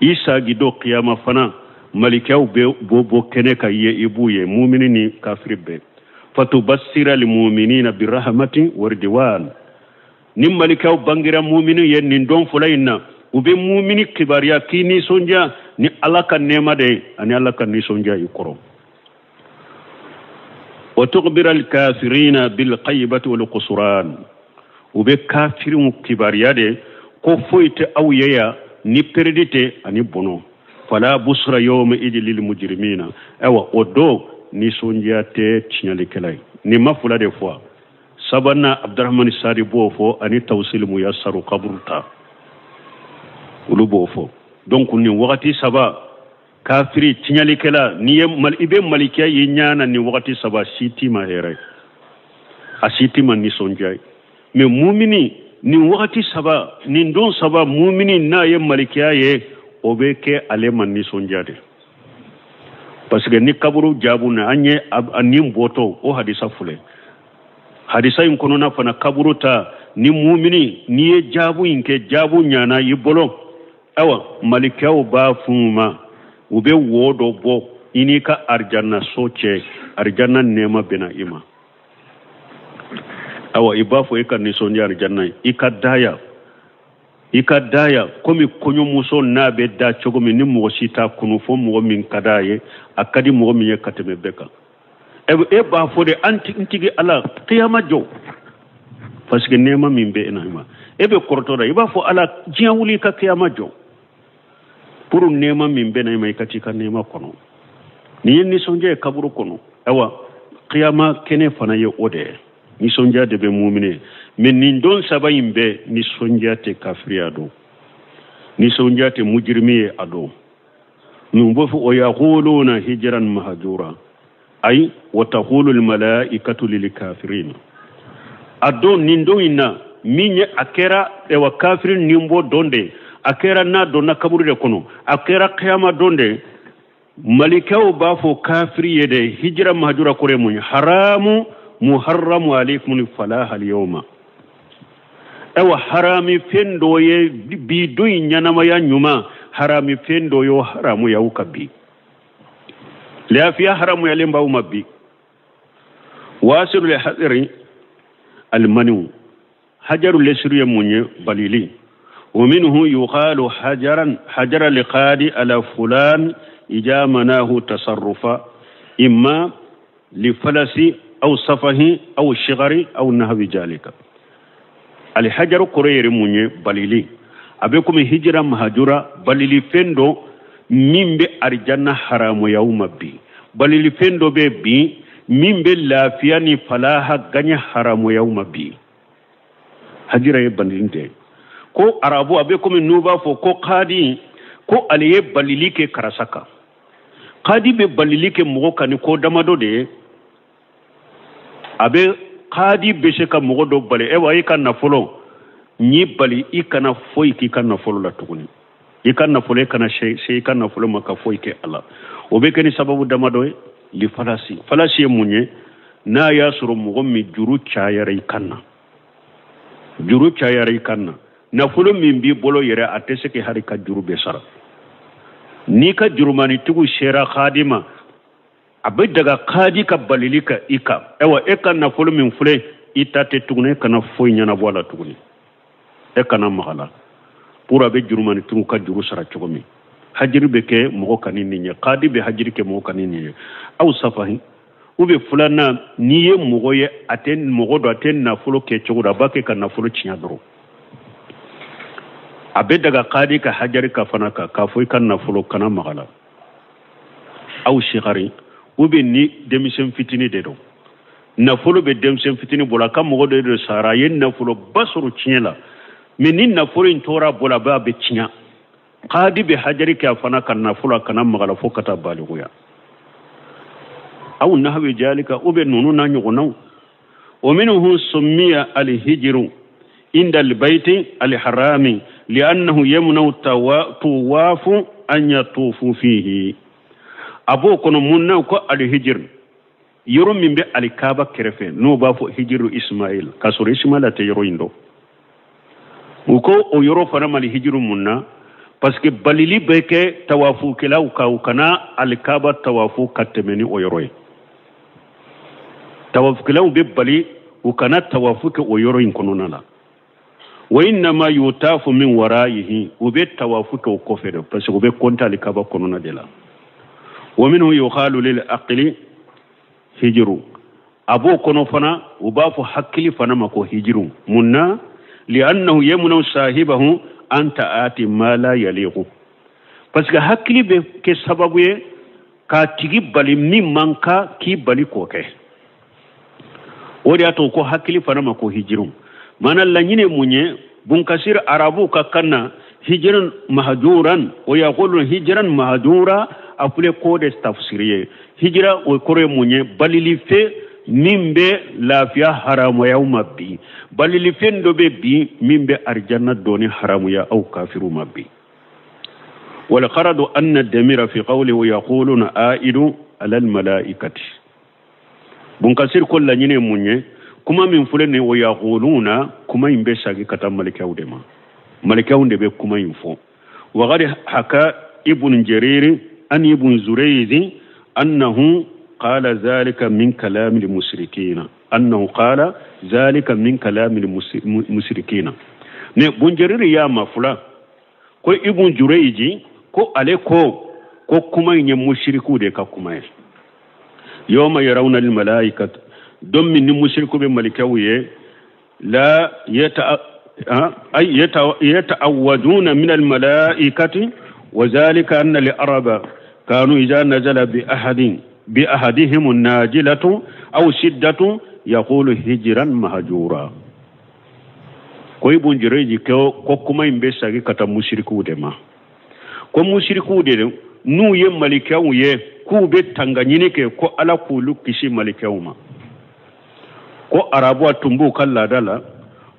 S2: I sagi don kiyama fana malikaw bɛ bɔ kɛnɛ kan i ye, i b'u ye, mu'mini ni kafiri bɛɛ. Fatubassira lil mu'minina birahmatin wa ridwan. Ni malikaw bangira muminu ye nin don fila in na, u bɛ mumini kibaruya k'i nisɔndiya ni Ala ka nɛɛma de ye ani Ala ka nisɔndiya i kɔrɔ. Wa tukhbira al-kafirina bil ghaibati wal khusran. U bɛ kafiriw kibaruya de ko foyi tɛ aw ye yan ni peredi tɛ ani bɔnɔ. Fala busra yawma idin lil mujrimina. Ayiwa o don nisɔndiya tɛ tiɲɛlikɛla ye. Nin ma fila de fɔ. Sabanan Abdurahmani Sadi b'o fɔ ani Tawsil Muyassaru kaburu ta, olu b'o fɔ. Donc nin wagati saba kafiri tiɲɛlikɛla, n'i ye i bɛ malikiya ye ɲɛ na nin wagati saba si t'i ma hɛrɛ. A si t'i ma nisɔndiya ye. Mais mumini nin wagati saba, nin don saba, mumini n'a ye malikiya ye, o bɛ kɛ ale ma nisɔndiya de. Parce que ni kaburu jaabu na an ye a nin bɔtɔ o hadisa filɛ. Hadisa in kɔnɔna fana kaburu ta ni mumini n'i ye jaabu in kɛ, jaabu ɲana i bolo, awa malikaw b'a f'u ma, u bɛ wo dɔ bɔ i n'i ka arijanna so cɛ, arijanna nɛɛma bɛna i ma. Awa i b'a fɔ e ka nisɔndiya arijanna ye, i ka daya, i ka daya komi kɔɲɔmuso n'a bɛ da cogo min ni mɔgɔ si t'a kunu fo mɔgɔ min ka d'a ye, a ka di mɔgɔ min ye ka tɛmɛ bɛɛ kan. E b'a fɔ de an tigi ala kiyama jɔ, parce que nɛɛma min bɛ e na ma, e bɛ kɔrɔtɔ la, i b'a fɔ ala diɲɛ wuli ka kiyama jɔ pour nɛɛma min bɛ na ma, i ka t'i ka nɛɛma kɔnɔ. Nin ye nisɔndiya ye kaburu kɔnɔ. Awa kiyama kɛnɛ fana ye o de ye, nisɔndiya de bɛ mumini. Mais nin don saba in bɛɛ nisɔndiya tɛ kafiriya don, nisɔndiya tɛ mujirimi ye a don. Ninnu b'a fɔ o yaquluna hijran mahjura, ay wa taqulu al malaikatu lil kafirin. A don nin don in na min ye a kɛra ewa kafiri nin bɔ don de, a kɛra n'a donna kaburu de kɔnɔ, a kɛra kiyama don de, malikaw b'a fɔ kafiri ye de hijra mahjura kɔrɔ ye mun ye? Haramu muharramu alaykum falaha al-yawma. Ewa harami fɛn dɔ ye bi don in ɲɛnamaya ɲuman, harami fɛn dɔ y'o haramu y'aw ka bi, lafiya haramuyalen b'aw ma bi. Wasiru le hadiri almaniw, hajaru lesiru ye mun ye? Balili. Wa minhu yuqalu hajaran hajara liqadi ala fulan ijamanahu tasarrufa imma lifalasi aw safahi aw shigari aw nahwi jalika. Alhajaru kɔrɔ yɛrɛ mun ye? Balili. A bɛ komi hijira mahajura, balili fɛn dɔ min bɛ arijanna haramuyaw ma bi, balili fɛn dɔ bɛ bi min bɛ lafiya ni falaha gaɲɛ haramuyaw ma bi. Hajira ye balili tɛ ko arabu a bɛ komi n'u b'a fɔ ko kadi, ko ale ye balili kɛ karisa kan. Kadi bɛ balili kɛ mɔgɔ kan ni ko damadɔ de ye. A bɛ kadi bɛ se ka mɔgɔ dɔ bali, ewa i ka nafolo n'i bali i kana foyi k'i ka nafolo la tuguni, i ka nafolo i kana se i ka nafolo ma ka foyi kɛ a la. O bɛ kɛ ni sababu damadɔ ye. Li falasi, falasi ye mun ye? N'a y'a sɔrɔ mɔgɔ min juru cayara i kan na, juru cayara i kan na, nafolo min b'i bolo yɛrɛ a tɛ se k'i hali ka juru bɛɛ sara. N'i ka jurumanitigiw sera kadi ma, a bɛ daga kadi ka balili ka i kan. Ayiwa e ka nafolo min filɛ i ta tɛ tuguni, e kana foyi ɲɛnabɔ a la tuguni, e kana maga la, pour a bɛ jurumanitigiw ka juru sara cogo min. Hajiri bɛ kɛ mɔgɔ kan ni nin ye, kadi bɛ hajiri kɛ mɔgɔ kan ni nin ye. Aw safahi ou bien filanan, n'i ye mɔgɔ ye a tɛ mɔgɔ dɔ a tɛ nafolo kɛ cogo dɔ, a b'a kɛ ka nafolo tiɲɛ dɔrɔn. A bɛ daga kadi ka hajari ka fana kan k'a fɔ i ka nafolo kana maga la. Aw sigari ou bien ni denmisɛn fitinin de don, nafolo bɛ denmisɛn fitinin bolo, a ka mɔgɔ dɔ de sara, a ye nafoloba sɔrɔ tiɲɛ la, mais ni nafolo in tora a bolo a b'a bɛ tiɲɛ. Kadi bɛ hajari kɛ a fana ka nafolo a kana maga la fo ka taa balikuya. Aw nahwi jalika ou bien ninnu n'a ɲɔgɔnnaw. Wa minhu summiya alhijiru inda albayti alharami li'annahu yamna'u tuwafu an yatufu fihi. A b'o kɔnɔ mun na ko alhijir, yɔrɔ min bɛ alikaba kɛrɛfɛ n'o b'a fɔ hijiru Ismail, k'a sɔrɔ Ismail tɛ yɔrɔ in dɔn. U ko o yɔrɔ fana ma alhijiru mun na? Parce que balili bɛ kɛ tawafukɛlaw kan, u kana alikaba tawafu ka tɛmɛ ni o yɔrɔ ye. Tawafukɛlaw bɛ bali u kana tawafu kɛ o yɔrɔ in kɔnɔna la. Wa innama yutafu min waraihi, u bɛ tawafu kɛ o kɔfɛ de, parce que u bɛ kɔnte alikaba kɔnɔna de la. Wa minhu yuqalu lil aqli hijiru, a b'o kɔnɔ fana u b'a fɔ hakili fana ma ko hijiru. Mun na? Li'annahu yamna'u sahibahu an ta'ati ma la yaliqu, parce que hakili bɛ kɛ sababu ye k'a tigi bali min man kan k'i bali k'o kɛ. O de y'a to ko hakili fana ma ko hijiru. Mana laɲini mun ye? Bunkasir arabu ka kan na hijiran mahjuran, o yaqulu hijiran mahjura, a filɛ ko de tafsiri ye. Hijira o kɔrɔ ye mun ye? Balili fɛn min bɛ lafiya haramuya aw ma bi, balilifɛn dɔ bɛ bi min bɛ arijanna donni haramuya aw kafiru ma bi. Walgaradu anna damira fi qawli wa yaquluna aidu ala almalaikati. Bunkasir ko laɲini ye mun ye? Kuma min filɛ nin ye, wa yaquluna, kuma in bɛ sagi ka taa malikɛw de ma, malikɛw de bɛ kuma in fɔ. Wagadi haka ibn jariri an ibn zureyzi annahu qala zalika min kalami mushrikina, annahu qala zalika min kalami mushrikina. Ne bun jariri y'a ma fula ko ibn jureyji ko ale ko kuma in ye mushriku de ka kuma ye. Yawma yarawna al malaikata, don min ni mushriku bɛ malikɛw ye, la yata'awwaduna min al malaikati, wa zalika anna al araba kanu idha nazala bi ahadin bi ahadihim an-najilatu aw shiddatu yaqulu hijran mahjura. Ko ibn Jurayj ko kuma in bɛ sagi ka taa mushriku de ma, ko mushriku de n'u ye malikɛw ye k'u bɛ tanga ɲini kɛ ko Ala k'olu kisi malikɛw ma. Ko arabu tun b'u ka laada la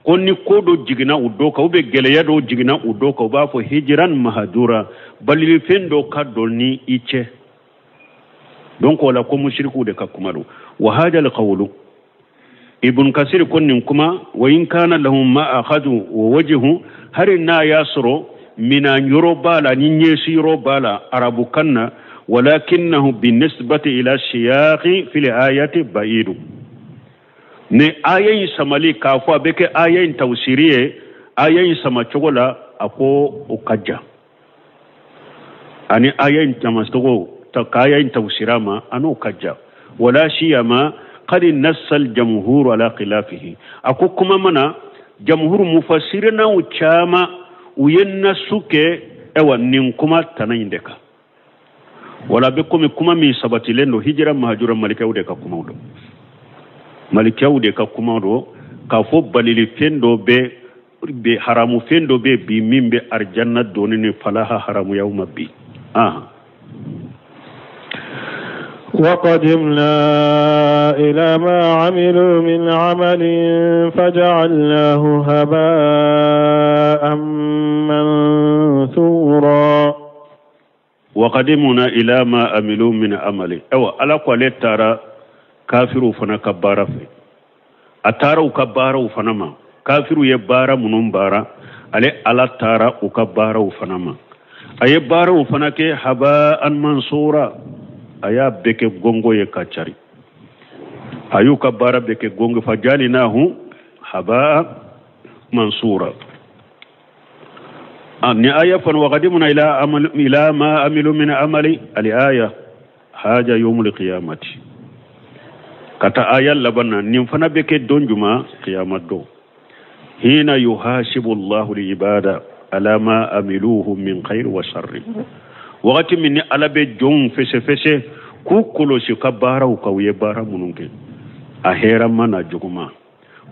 S2: ko ni ko dɔ jiginna u dɔ kan, u bɛ gɛlɛya dɔ jiginna u dɔ kan, u b'a fɔ hijiran mahajura, balilifɛn dɔ ka don ni i cɛ. Donc o la ko mushriku de ka kuma don. Wa hada alqawlu, Ibn Kasir ko nin kuma, wa in kana lahum ma akhadhu wa wajhu, hari n'a y'a sɔrɔ minan yɔrɔ b'a la ni ɲɛsi yɔrɔ b'a la arabukan na, walakinnahu binisbati ila siyaqi fil ayati ba'idu. Ni aya in samali k'a fɔ a bɛ kɛ aya in tawsiri ye, aya in sama cogo la a ko o ka jan, ani aya in tamacogo ka aya in tawsira ma a n'o ka jan. Wala siyama qad nassa al-jamhur ala khilafihi, a ko kuma mana jamhur mufassirinaw caman u ye nasu kɛ ɛwa nin kuma tana in de kan. Wala bɛ komi kuma min sabatilen don hijira mahajura malikɛw de ka kumaw don, malikɛw de ka kuma don k'a fɔ balilifɛn dɔ bɛ haramufɛn dɔ bɛ bi min bɛ arijanna donni ni falaha haramuyaw ma bi.
S1: وقدمنا إلى ما عملوا من عمل فجعلناه هباء منثورا.
S2: وقدمنا إلى ما عملوا من عمل، أو على قول ترى kafiru fana ka baara fɛ, a taara u ka baaraw fana ma. Kafiru ye baara minnu baara, ale Ala taara u ka baaraw fana ma. A ye baaraw fana kɛ haba'an mansura, a y'a bɛɛ kɛ gongo ye ka cari. A y'u ka baara bɛɛ kɛ gongo, fajalinahu haba'an mansura. Ni aya fana waqadimna ila ma amilu min amali, ali aya haja yawmul qiyamati. Kata aya laban na nin fana bɛ kɛ don juma kiyama don. Hina yuhasibu Allahu al-ibada ala ma amiluhu min khair wa sharri. Wagati min ni Ala bɛ jɔnw fɛsɛfɛsɛ k'u kɔlɔsi ka baaraw kan, u ye baara minnu kɛ, a hɛrɛma n'a juguma.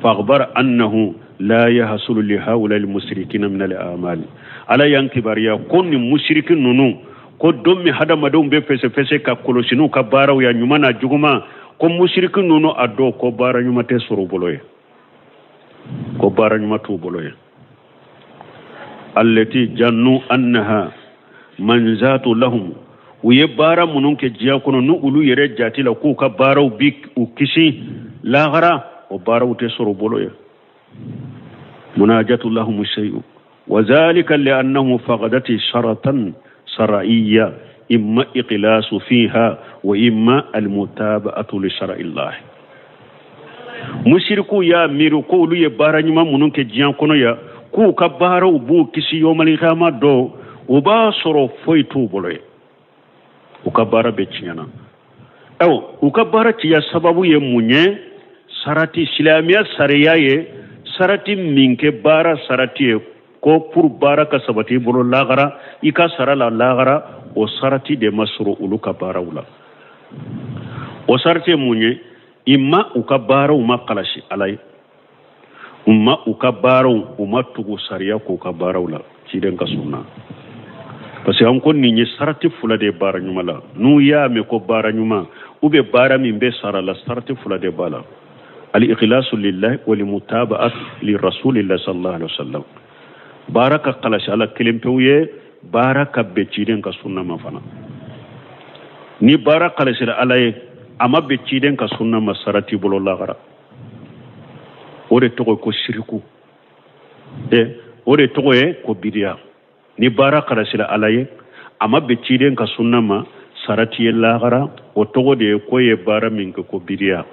S2: Fa akhbara annahu la yahsulu li haula al-mushrikina min al-a'mal. Ala y'an kibaruya ko nin mushriki ninnu ko don min hadamadenw bɛ fɛsɛfɛsɛ ka kɔlɔsi n'u ka baaraw ya ɲuman n'a juguma, ko musiriki ninnu a dɔw ko baara ɲuman tɛ sɔrɔ u bolo ye, ko baara ɲuman t'u bolo ye. Allati jannu annaha manzatu lahum, u ye baara minnu kɛ diɲɛ kɔnɔ ni olu yɛrɛ jate la k'u ka baaraw bi u kisi lahara, o baaraw tɛ sɔrɔ u bolo ye. Munajatu lahum shay'u wa zalika li'annahu faqadati sharatan sar'iyya imma iqlasu fiha wa imma almutaba'atu li shar'illah. Mushriku ya miiri ko olu ye baara ɲuman minnu kɛ diɲɛ kɔnɔ ya, k'u ka baaraw b'u kisi yawmal qiyama don, u b'a sɔrɔ foyi t'u bolo ye, u ka baara bɛ tiɲɛna. Ayiwa, u ka baara tiɲɛ sababu ye mun ye? Sarati silamɛya sariya ye sarati min kɛ baara sarati ye ko pour baara ka sabati i bolo lahara, i ka sara la lahara, o sarati de ma sɔrɔ olu ka baaraw la. O sarati ye mun ye? I ma u ka baaraw ma kalasi Ala ye, u ma u ka baaraw u ma tugu sariya k'u ka baaraw la ciden ka sunna. Parce que an ko nin ye sarati fila de ye baara ɲuman la. N'u y'a mɛn ko baara ɲuman, Ou bien baara min bɛ sara la, sarati fila de b'a la: al-ikhlasu lillahi wal mutaba'at li rasulillahi sallallahu alaihi wasallam. Baara ka kalasi Ala kelen pewu ye, baara ka bɛn ciden ka sunna ma fana. Ni baara kalasira Ala ye, a ma bɛn ciden ka sunna ma, sara t'i bolo lagara. O de tɔgɔ ye ko siriku, o de tɔgɔ ye ko bidiya. Ni baara kalasira Ala ye, a ma bɛn ciden ka sunna ma, sara t'i ye lagara. O tɔgɔ de ye ko ye baara min kɛ ko bidiya,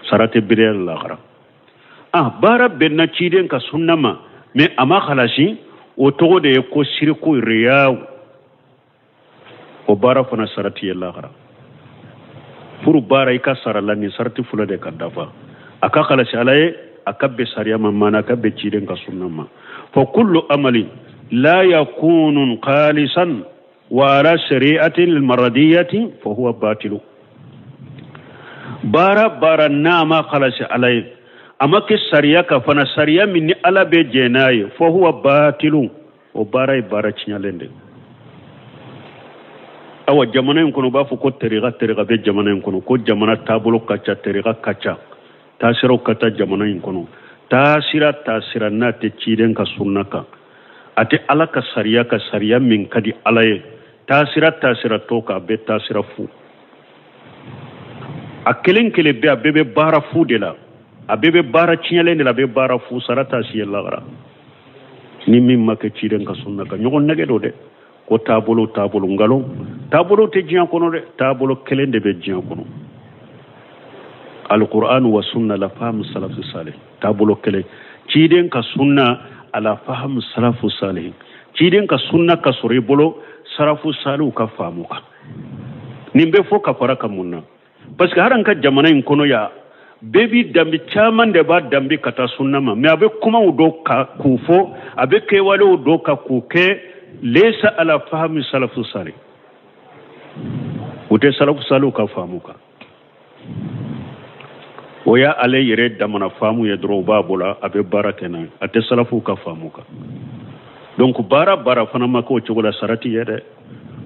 S2: sara tɛ bidiya lagara. Ah, baara bɛnna ciden ka sunna ma, mais a ma kalasi, o tɔgɔ de ye ko siriku, riyaw. O baara fana sara t'i ye lagara. Furu baara i ka sara la, nin sarati fila de ka dafa: a ka kalasi Ala ye, a ka bɛn sariya ma, maana a ka bɛn ciden ka sunna ma. Fa kullu amali la yakunu khalisan wa ala shari'ati al-maradiyati fa huwa batilu. Baara baara n'a ma kalasi Ala ye, a ma kɛ sariya ka fana, sariya min ni Ala bɛ jɛn n'a ye, fa huwa batilu, o baara ye baara tiɲɛlen de. Awa, jamana in kɔnɔ, u b'a fɔ ko tariqa tariqa bɛ jamana in kɔnɔ, ko jamana taabolo ka ca, tariqa ka ca, taasiraw ka ca jamana in kɔnɔ. Taasira taasira n'a tɛ ciden ka sunna kan, a tɛ Ala ka sariya ka, sariya min ka di Ala ye, taasira taasira tɔ kan, a bɛ taasira fu. A kelen kelen bɛɛ, a bɛɛ bɛ baara fu de la, a bɛɛ bɛ baara tiɲɛlen de la, a bɛ baara fu, sara t'a si ye lagara. Ni min ma kɛ ciden ka sunna kan, ɲɔgɔn nɛgɛ don dɛ. Ko taabolo taabolo, nkalon. Taabolo tɛ diɲɛ kɔnɔ dɛ, taabolo kelen de bɛ diɲɛ kɔnɔ: alquran wa sunna la fahamu salafu salih. Taabolo kelen, ciden ka sunna ala fahamu salafu salih. Ciden ka sunna ka sɔrɔ i bolo salafu salihu ka faamu kan. Nin bɛ fɔ ka fara ka mun na? Parce que hali an ka jamana in kɔnɔ yan, bɛɛ b'i danbe, caman de b'a danbe ka taa sunna ma, mais a bɛ kumaw dɔ ka k'u fɔ, a bɛ kɛwalew dɔ ka k'u kɛ, laysa ala fahami salafu salih, u tɛ salafu salihu ka faamu kan. O y'a ale yɛrɛ damana faamu ye dɔrɔn, u b'a bolo, a bɛ baara kɛ n'a ye, a tɛ salafuw ka faamu kan. Donc baara baara fana ma k'o cogo la, sara ti ye dɛ.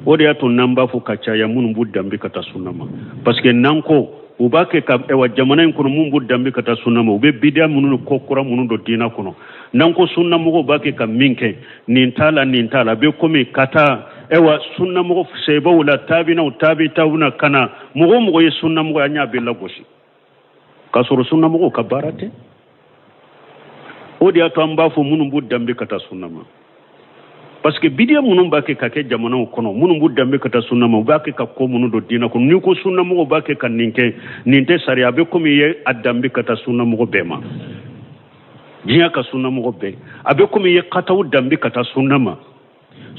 S2: O de y'a to n'an b'a fɔ ka caya minnu b'u danbe ka taa sunna ma, parce que n'an ko u b'a kɛ ka, ɛwa, jamana in kɔnɔ, mun b'u danbe ka taa sunna ma, u bɛ bidiya minnu ni ko kura minnu don diinɛ kɔnɔ, n'an ko sunnamɔgɔw b'a kɛ ka min kɛ, nin t'a la, nin t'a la, a bɛ komi ka taa, ɛwa, sunnamɔgɔ sebaw la, taabinaw, taabitaw na ka na, mɔgɔ o mɔgɔ ye sunnamɔgɔ ye, an y'a bɛɛ lagosi, k'a sɔrɔ sunnamɔgɔw ka baara tɛ. O de y'a to an b'a fɔ minnu b'u danbe ka taa sunna ma, parce que bidiya minnu b'a kɛ ka kɛ jamanaw kɔnɔ, minnu b'u danbe ka taa sunna ma, u b'a kɛ ka ko minnu don diinɛ kɔnɔ, n'i ko sunnamɔgɔw b'a kɛ ka nin kɛ, nin tɛ sariya, a bɛ komi i ye a danbe ka taa sunnamɔgɔ bɛɛ ma, diɲɛ ka sunnamɔgɔ bɛɛ, a bɛ komi i ye kataw danbe ka taa sunna ma.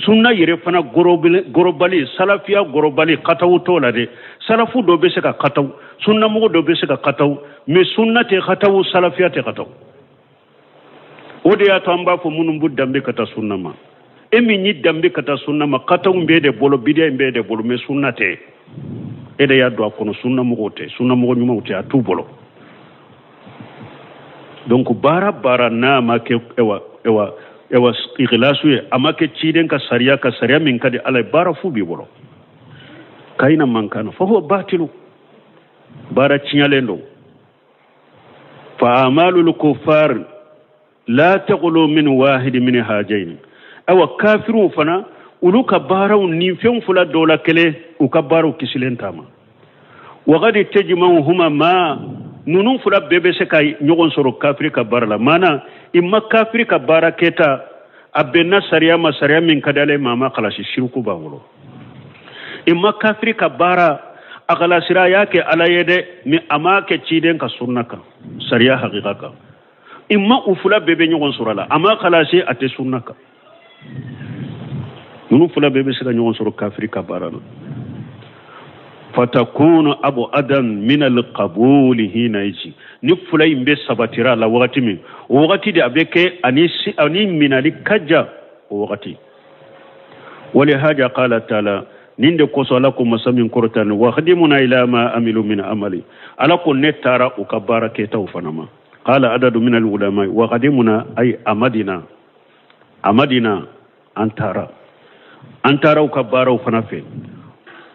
S2: Sunna yɛrɛ fana gorobali, salafiya gorobali, kataw t'o la dɛ. Salafu dɔ bɛ se ka kataw, sunnamɔgɔ dɔ bɛ se ka kataw, mais sunna tɛ kataw, salafiya tɛ kataw. O de y'a to an b'a fɔ minnu b'u danbe ka taa sunna ma, e min y'i danbe ka taa sunna ma, kataw b'e de bolo, bidiya in b'e de bolo, mais sunna tɛ. E de y'a don a kɔnɔ, sunnamɔgɔw tɛ, sunnamɔgɔ ɲumanw tɛ, a t'u bolo. Donc baara baara n'a ma kɛ, ɛwa, ɛwa, ɛwa, ikhlasu ye, a ma kɛ ciden ka sariya ka, sariya min ka di Ala ye, baara fu b'i bolo. Kayina man kana fa huwa batilu, baara tiɲɛlen don. Fa amalul kuffar la taghlu min wahid min hajaini. Awa, kafiriw fana, olu ka baaraw ni fɛn fila dɔ la kelen, u ka baaraw kisilen t'a ma. Wagadi tejmauhuma ma, ninnu fila bɛɛ bɛ se ka ɲɔgɔn sɔrɔ kafiri ka baara la. Maana i ma kafiri ka baara kɛta, a bɛnna sariya ma, sariya min ka di ale ma, a ma kalasi, siriku b'a bolo. I ma kafiri ka baara, a kalasira, a y'a kɛ Ala ye dɛ, mais a m'a kɛ ciden ka sunna kan, sariya hakika kan. I ma u fila bɛɛ bɛ ɲɔgɔn sɔrɔ a la, a ma kalasi, a tɛ sunna kan. Ninnu fila bɛɛ bɛ se ka ɲɔgɔn sɔrɔ kafiri ka baara la. Fatakunu abu adam min alqabuli hina yaji, ni fila in bɛ sabatira a la wagati min, o wagati de a bɛ kɛ ani minali ka jan o wagati. Wali haja qala taala, nin de kosɔn Ala ko, masa min kɔrɔta ni, wa qadimuna ila ma amilu min amali, Ala ko ne taara u ka baara kɛtaw fana ma. Qala adadu min alulama wa qadimuna ay amadina, amadina, an taara, an taara u ka baaraw fana fɛ.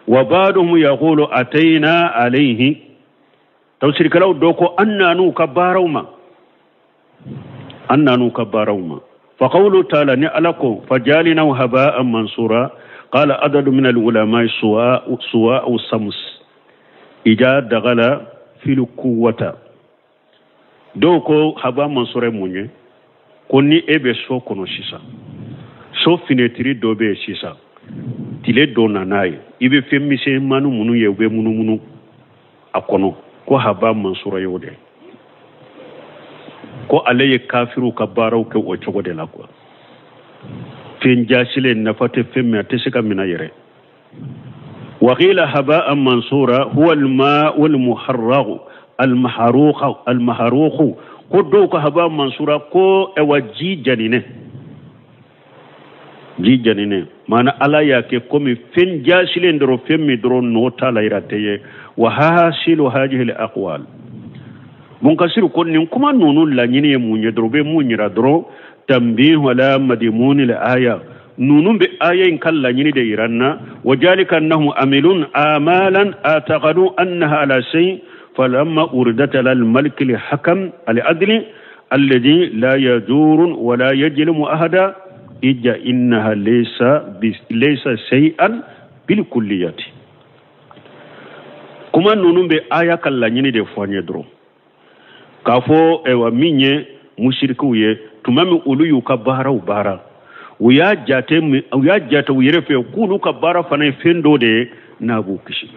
S2: Wa ba'duhum yaqulu atayna alayhi, tafsirikɛlaw dɔ ko an nan'u ka baaraw ma, an nan'u ka baaraw ma. Fa qawlu ta'ala, ni Ala ko fajalinahu haba'an mansura, qala adadu min al-ulama suwa'u sams ija dagala fil quwwata. Dɔw ko haba mansura mun ye, ko ni e bɛ so kɔnɔ sisan, so finɛtiri dɔ bɛ yen sisan, tile dɔ nana ye, i bɛ fɛn misɛnmanin minnu ye u bɛ munumunu a kɔnɔ, ko haba mansura y'o de, ko ale ye kafiriw ka baaraw kɛ o cogo de la quoi. Fɛn jasilen nafa tɛ fɛn min, a tɛ se ka minɛ yɛrɛ. Wa qila haba'an mansura huwa al-ma'u al-muharraq al-mahruq al-mahruq, ko dɔw ka haba mansura ko ɛwa ji janinɛ, ji janinɛ, maana Ala y'a kɛ komi fɛn jasilen dɔrɔn, fɛn min dɔrɔn nɔ t'a la yɛrɛ tɛ ye. Wa hasilu hadihi al-aqwal, Munkasiru ko nin kuma ninnu laɲini ye mun ye dɔrɔn, u bɛ mun yira dɔrɔn, tanbihu ala madimuni al-aya, ninnu bɛ aya in ka laɲini de yira n na. Wa jalika annahum amilun amalan ataqadu annaha ala shay falamma uridat ala al-malik al-hakam al-adli alladhi la yajurun wa la yajlimu ahada ija innaha laysa shay'an bil kulliyati. Kuma ninnu bɛ aya ka laɲini de fɔ an ye dɔrɔn, k'a fɔ ɛwa min ye musirikiw ye, tuma min olu y'u ka baaraw baara, u y'a jate u yɛrɛ fɛ k'olu ka baara fana ye fɛn dɔ de ye n'a b'u kisi.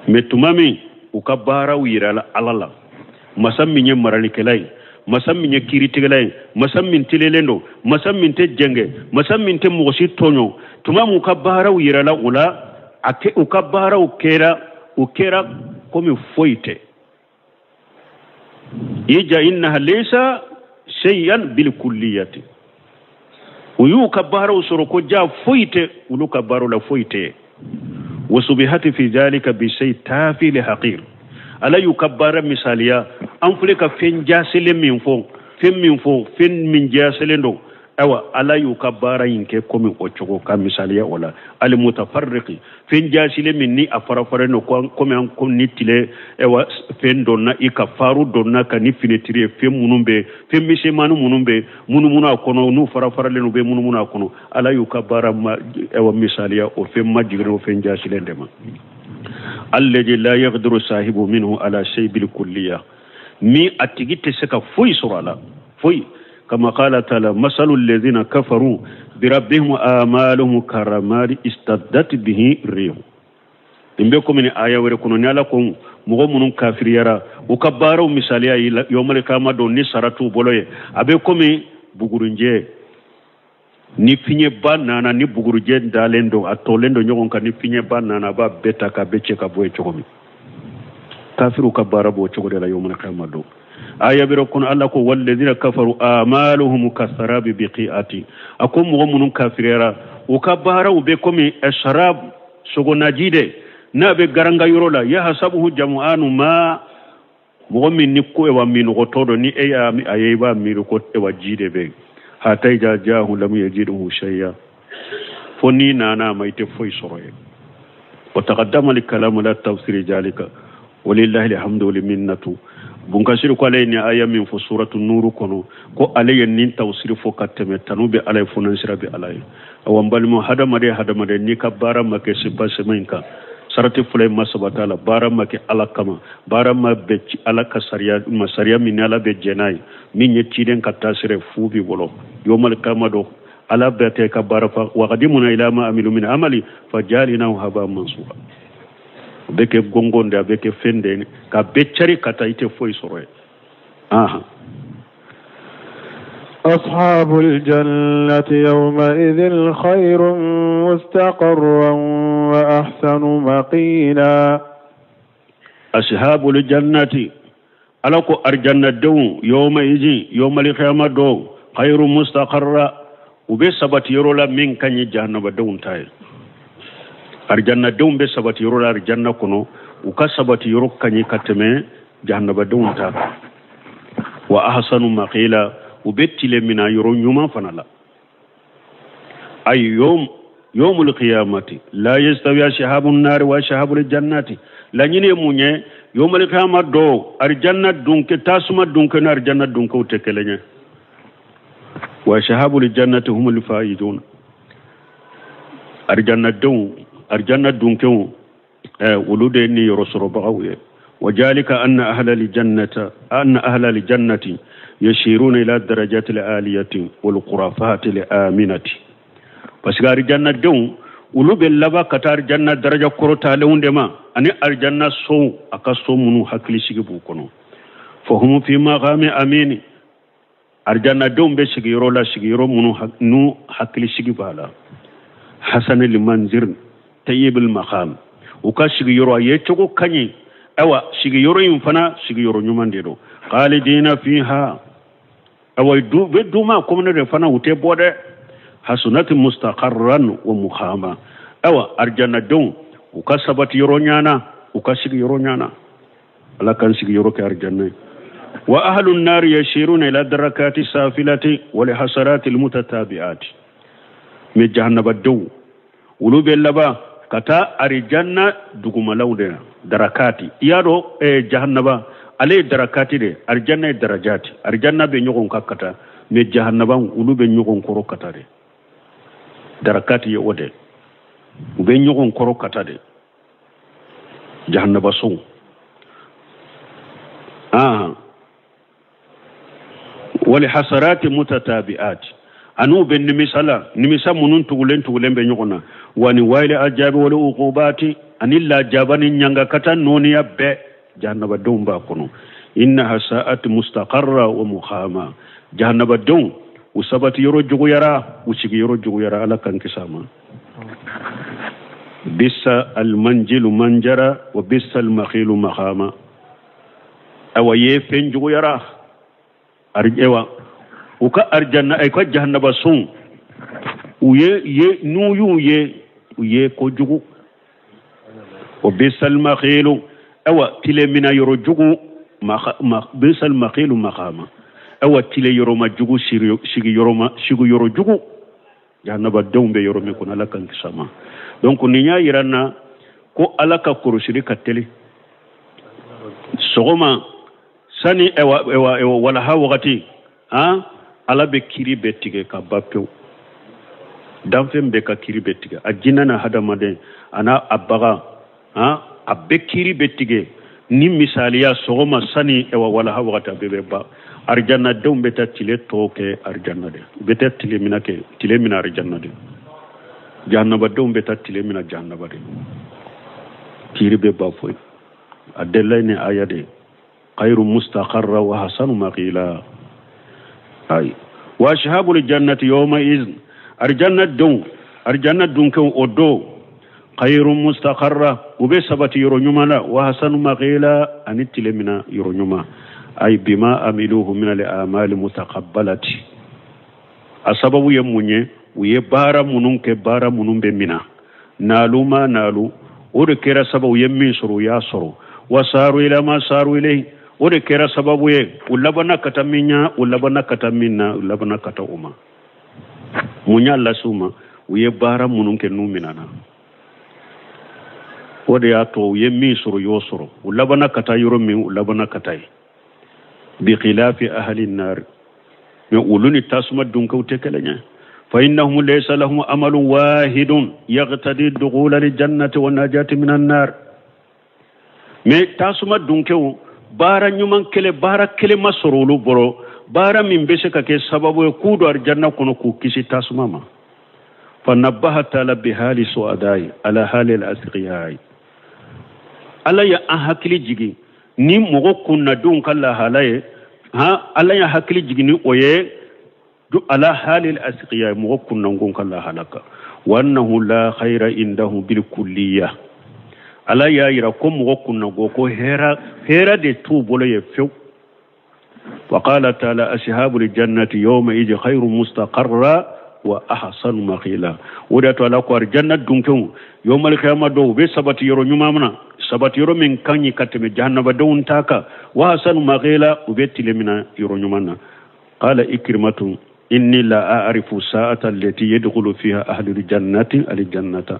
S2: Mɛ tuma min u ka baaraw yirala Ala la, masa min ye maralikɛla ye, masa min ye kiiritigɛla ye, masa min telelen don, masa min tɛ jɛngɛ, masa min tɛ mɔgɔ si tɔɲɔ, tuma min u ka baaraw yirala u la, a kɛ u ka baaraw kɛra, u kɛra komi foyi tɛ. Ija innaha laysa shay'an bil kulliyati, u y'u ka baaraw sɔrɔ ko ja foyi tɛ olu ka baaraw la, foyi tɛ. Wa subihati fi dhalika bi shay tafi li haqir, Ala y'u ka baara misaliya, an filɛ ka fɛn jaselen min fɔ, fɛn min fɔ, fɛn min jaselen don, ayiwa Ala y'u ka baara in kɛ komi o cogo ka misaliya o la. Al mutafarriqi, fɛn jasilen min ni a farafaralen don komi an ko ni tile ayiwa fɛn donna i ka faru donna ka ni finɛtiri ye, fɛn minnu bɛ, fɛn misɛnmanin minnu bɛ munumunu a kɔnɔ, n'u farafaralen don u bɛ munumunu a kɔnɔ, Ala y'u ka baara ma ayiwa misaliya o fɛn majiginnen o fɛn jasilen de ma. Alladhi la yaqdiru sahibu minhu ala shay bil kulliya, min a tigi tɛ se ka foyi sɔrɔ a la, foyi. Kama qala ta'ala masalu alladhina kafaru bi rabbihim a'maluhum karamadi istaddat bihi rihu. Nin bɛ komi ni aya wɛrɛ kɔnɔ, ni Ala ko mɔgɔ minnu kafiriyara u ka baaraw misaliya yawmal qiyamah don ni sara t'u bolo ye, a bɛ komi bugurunjɛ ni fiɲɛba nana, ni bugurujɛ dalen don, a tɔlen don ɲɔgɔn kan, ni fiɲɛba nana a b'a bɛɛ ta k'a bɛɛ cɛ ka bɔ yen cogo min. Kafiriw ka baara b'o cogo de la yawmal qiyamah don. Aya bɛrɛ kɔnɔ Ala ko walladhina kafaru a'maluhum kasarabi biqi'ati, a ko mɔgɔ minnu kafiriyara u ka baaraw bɛ komi sarab sogonaji de, n'a bɛ garanga yɔrɔ la, yahasabuhu jamu'anu ma, mɔgɔ min ni ko ɛwa minɔgɔtɔ don, ni e y'a a ye i b'a miiri ko ɛwa ji de bɛ yen, hata ija jaahu lam yajidhu shay'a, fo n'i nana a ma i tɛ foyi sɔrɔ yen. Wa taqaddama al-kalamu la tafsiri jalika walillahi alhamdu wal minnatu. Bunkasiri ko ale ye nin aya min fɔ suratu nuru kɔnɔ, ko ale ye nin tafsiri fɔ ka tɛmɛ, tanu bɛ Ala ye, fɔnansira bɛ Ala ye. Awa n balimaw, hadamaden hadamaden n'i ka baara ma kɛ sipasema in kan, sarati fila in ma sabata la, baara ma kɛ Ala kama, baara ma bɛn Ala ka sariya ma, sariya min ni Ala bɛ jɛn n'a ye, min ye ciden ka taasira fu b'i bolo yawmal qiyamah don, Ala bɛɛ tɛ ka baara fa. Wa qadimna ila ma amilu min amali fajalinahu haba mansura. A bɛ kɛ gɔngɔn de, a bɛ kɛ fɛn de ye ka bɛɛ cari ka taa, i tɛ foyi sɔrɔ yen. Ahan.
S1: أصحاب الجنة يومئذ خير مستقرا وأحسن مقيلا.
S2: أصحاب الجنة ala ko arjanna denw yawma izin yawmal qiyamah don khairu mustaqarra, u bɛ sabati yɔrɔ la min ka ɲi jahannaba denw ta ye. Arjanna denw bɛ sabati yɔrɔ la arjanna kɔnɔ, u ka sabati yɔrɔ ka ɲi ka tɛmɛ jahannaba denw ta kan. Wa ahsanu maqila, u bɛ tile mina yɔrɔ ɲuman fana la. Ay yom Yawmul qiyamati la yastawi ashabun nar wa ashabul jannati. Laɲini ye mun ye? Yawmul qiyama don, arijanna dunke, tasuma dunke ni arijanna dunkew tɛ kelen ye. Wa ashabul jannati humul faizun. Arijanna denw, arijanna dunkew, olu de ye niyɔrɔ sɔrɔbagaw ye. Wa jalika anna ahla aljannata anna ahla aljannati yashiruna ila darajati aliyati wal khurafati alaminati. Parce que arijanna denw olu bɛ laban ka taa arijanna daraja kɔrɔtalenw de ma, ani arijanna sow, a ka so minnu hakili sigi b'u kɔnɔ. Fahum fi maqami amini. Arijanna denw bɛ sigiyɔrɔ la, sigiyɔrɔ minnu n'u hakili sigi b'a la. Hasanil manzir tayyibul maqam. U ka sigiyɔrɔ a ye cogo ka ɲi. Ayiwa, sigiyɔrɔ in fana sigiyɔrɔ ɲuman de don. Khalidina fiha. Ayiwa, du bɛ d'u ma komi ne de fana u tɛ bɔ dɛ. Hasunati mustaqarran wa muqama. Ayiwa, arijannadenw u ka sabati yɔrɔ ɲana, u ka sigiyɔrɔ ɲana. Ala k'an sigiyɔrɔ kɛ arijanna ye. Wa ahlu nnari yashiruna ila darakati safilati wal hasarati almutatabi'ati. Mais jahannabadenw olu bɛ laban ka taa arijanna dugumalaw de la, darakati. I y'a dɔn, jahannaba ale ye darakati de, arijanna ye darajati. Arijanna bɛ ɲɔgɔn kan ka taa, mais jahannaba olu bɛ ɲɔgɔn kɔrɔ ka taa de. Darakati ye o de, u bɛ ɲɔgɔn kɔrɔ ka taa de, jahannaba sow. Wali hasarati mutatabi'ati. An'u bɛ nimisa la, nimisa minnu tugulen tugulen bɛ ɲɔgɔn na. Wa ni wayili ajabi wali uqubati, ani lajaba ni ɲangakata nɔniya bɛɛ jahannabadenw b'a kɔnɔ. Innaha sa'at mustaqarra wa muqama. Jahannabadenw u sabati yɔrɔ juguyara, u sigi yɔrɔ juguyara. Ala k'an kisi a ma. Bisa almanjilu manjara wa bisa almakhilu maqama. Awa ye fɛn juguyara. Ayiwa, u ka arijanna, u ka jahannaba sun, u ye ye n'u y'u ye, u ye kojugu. O bisal makhilu. Awa tile mina yɔrɔ jugu, bisal makhilu maqama. Awa tile yɔrɔ ma jugu, sigi yɔrɔ ma, sigi yɔrɔ jugu. Jahannabadenw bɛ yɔrɔ min kɔnɔ, Ala k'an kisi a ma. Donc nin y'a yira n na ko Ala ka kɔlɔsili ka teli. Sɔgɔma sani ewa ewa ewa walaha wagati, han, Ala bɛ kiri bɛɛ tigɛ ka ban pewu. Danfɛn bɛɛ ka kiri bɛ tigɛ, a jinɛ na hadamaden a n'a a bagan, han, a bɛɛ kiri bɛ tigɛ. Ni misaliya sɔgɔma sani ewa walaha wagati, a bɛɛ bɛ ban. Arijannadenw bɛ taa tile tɔ kɛ arijanna de, u bɛ taa tile mina kɛ, tile mina arijanna de. Jahannabadenw bɛ taa tile mina jahannaba de. Kiri bɛ ban foyi. A delila ni aya de, khayru mustaqarra wa hasanu maqila. Ayi, wa ashabul jannati yawma izn. Arijanna denw, arijanna dunkew o don, khayru mustaqarra, u bɛ sabati yɔrɔ ɲuman na, wa hasanu maqila, ani tile mina yɔrɔ ɲuman. Ay bima amiluhu min al amali mutaqabbalati. A sababu ye mun ye? U ye baara minnu kɛ, baara minnu bɛ mina. Nalu ma nalu, o de kɛra sababu ye min sɔrɔ, u y'a sɔrɔ. Wa saru ila ma saru ilayhi, o de kɛra sababu ye u labanna ka taa min ɲa, u labanna ka taa min na, u labanna ka taa o ma. Mun y'a lase u ma? U ye baara minnu kɛ n'u minɛna, o de y'a to u ye min sɔrɔ, u y'o sɔrɔ. U labanna ka taa yɔrɔ min, u labanna ka taa yen. Bi khilafi ahli nar. Mais olu ni tasuma dunkew tɛ kelen ye. Fa innahum laysa lahum amalun wahidun yaqtadi dukhula aljannati wa najati minan nar. Mais tasuma dunkew baara ɲuman kelen, baara kelen ma sɔrɔ olu bolo, baara min bɛ se ka kɛ sababu ye k'u don arijanna kɔnɔ, k'u kisi tasuma ma. Fa nabaha taala bihali suadai ala hali al-asqiyai. Ala ye an hakili jigin ni mɔgɔ kunnadenw ka lahala ye, han, Ala ye hakili jigin ni o ye ala hali al-asqiyai, mɔgɔ kunnangon ka lahala kan. Wa annahu la khayra indahu bil kulliya. Ala y'a yira ko mɔgɔ kunnango ko hɛra, hɛra de t'u bolo ye fewu. Wa qala taala ashabul jannati yawma idh khayru mustaqarra wa ahsanu maqila. O de y'a to Ala ko arijanna dunkew yawmal qiyamah dɔw bɛ sabati yɔrɔ ɲuman na, sabati yɔrɔ min ka ɲi ka tɛmɛ jahannabadenw ta kan. Wa ahsanu maqila, u bɛ tile min na yɔrɔ ɲuman na. Qala ikrimatu Inni la a'rifu sa'ata allati yadkhulu fiha ahlul jannati aljannata.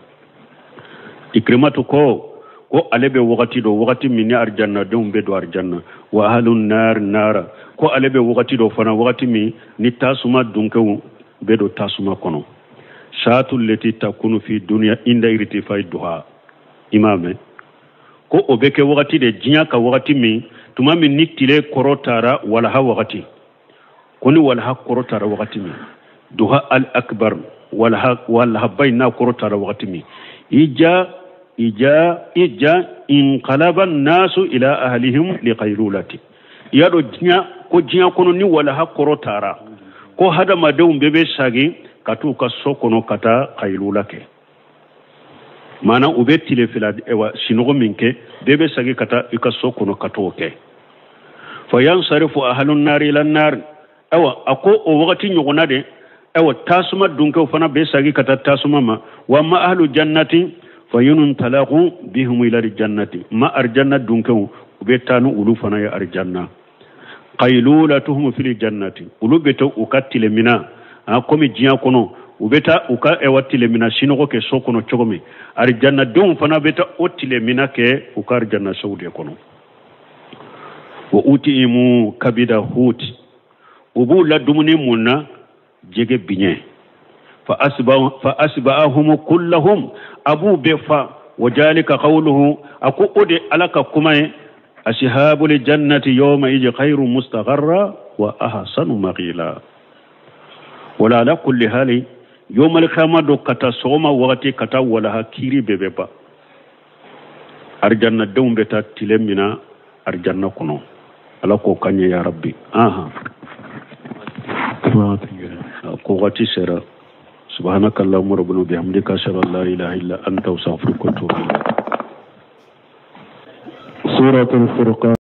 S2: Ikrimatu ko ko ale bɛ wagati dɔ, wagati min ni arijannadenw bɛ don arijanna, wa ahlun nar nara, ko ale bɛ wagati dɔ fana, wagati min ni tasuma dunkew bɛ don tasuma kɔnɔ. Saatu leti takunu fi dunya inda irtifai duha. I m'a mɛn ko o bɛ kɛ wagati de diɲɛ ka wagati min, tuma min ni tile kɔrɔ taara walaha wagati, ko ni walaha kɔrɔ taara wagati min, duha al akbar, walaha walahaba in n'a kɔrɔ taara wagati min, ija ija ija inqalaba nasu ila ahlihim liqailulati. I y'a dɔn diɲɛ ko diɲɛ kɔnɔ ni walaha kɔrɔ taara, ko hadamadenw bɛɛ bɛ sagin ka t'u ka so kɔnɔ ka taa kailula kɛ. Maana u bɛ tile fila sinɔgɔ min kɛ, bɛɛ bɛ sagin ka taa i ka so kɔnɔ ka t'o kɛ. Fa yansarifu ahlun nari ila nar. Awa a ko o wagati ɲɔgɔnna de, awa tasuma dunkew fana bɛ sagin ka taa tasuma ma. Wa ma ahlu jannati fa yuntalaqu bihum ila aljannati. Ma arjanna dunkew u bɛ taa ni olu fana ye arjanna. Qailulatuhum fil jannati, olu bɛ to u ka tilemina, a komi diɲɛ kɔnɔ u bɛ taa u ka ɛwa tilemina sinɔgɔ kɛ so kɔnɔ cogo min, arijannadenw fana bɛ taa o tilemina kɛ u ka arijanna sow de kɔnɔ. Wa utiimu kabida huti, u b'u la dumuni mun na? Jɛgɛ biɲɛ. Fa asba'ahum kullahum, a b'u bɛɛ fa. Wa jalika qawluhu, a ko o de Ala ka kuma ye, ashabul jannati yawma idh khairu mustaqarra wa ahsanu maqila. Wala ala kulli hali, yawmal qiyamah do ka taa sɔgɔma wagati ka taa walaha kiiri bɛɛ bɛ ban. Arijannadenw bɛ taa tile min na arijanna kɔnɔ, Ala k'o ka ɲɛ ya Rabbi. Aha, ko wagati sera. Subhanaka allahumma rabbana bihamdika ashhadu an la ilaha illa anta astaghfiruka wa atubu ilayk.
S1: Suratul Furqan.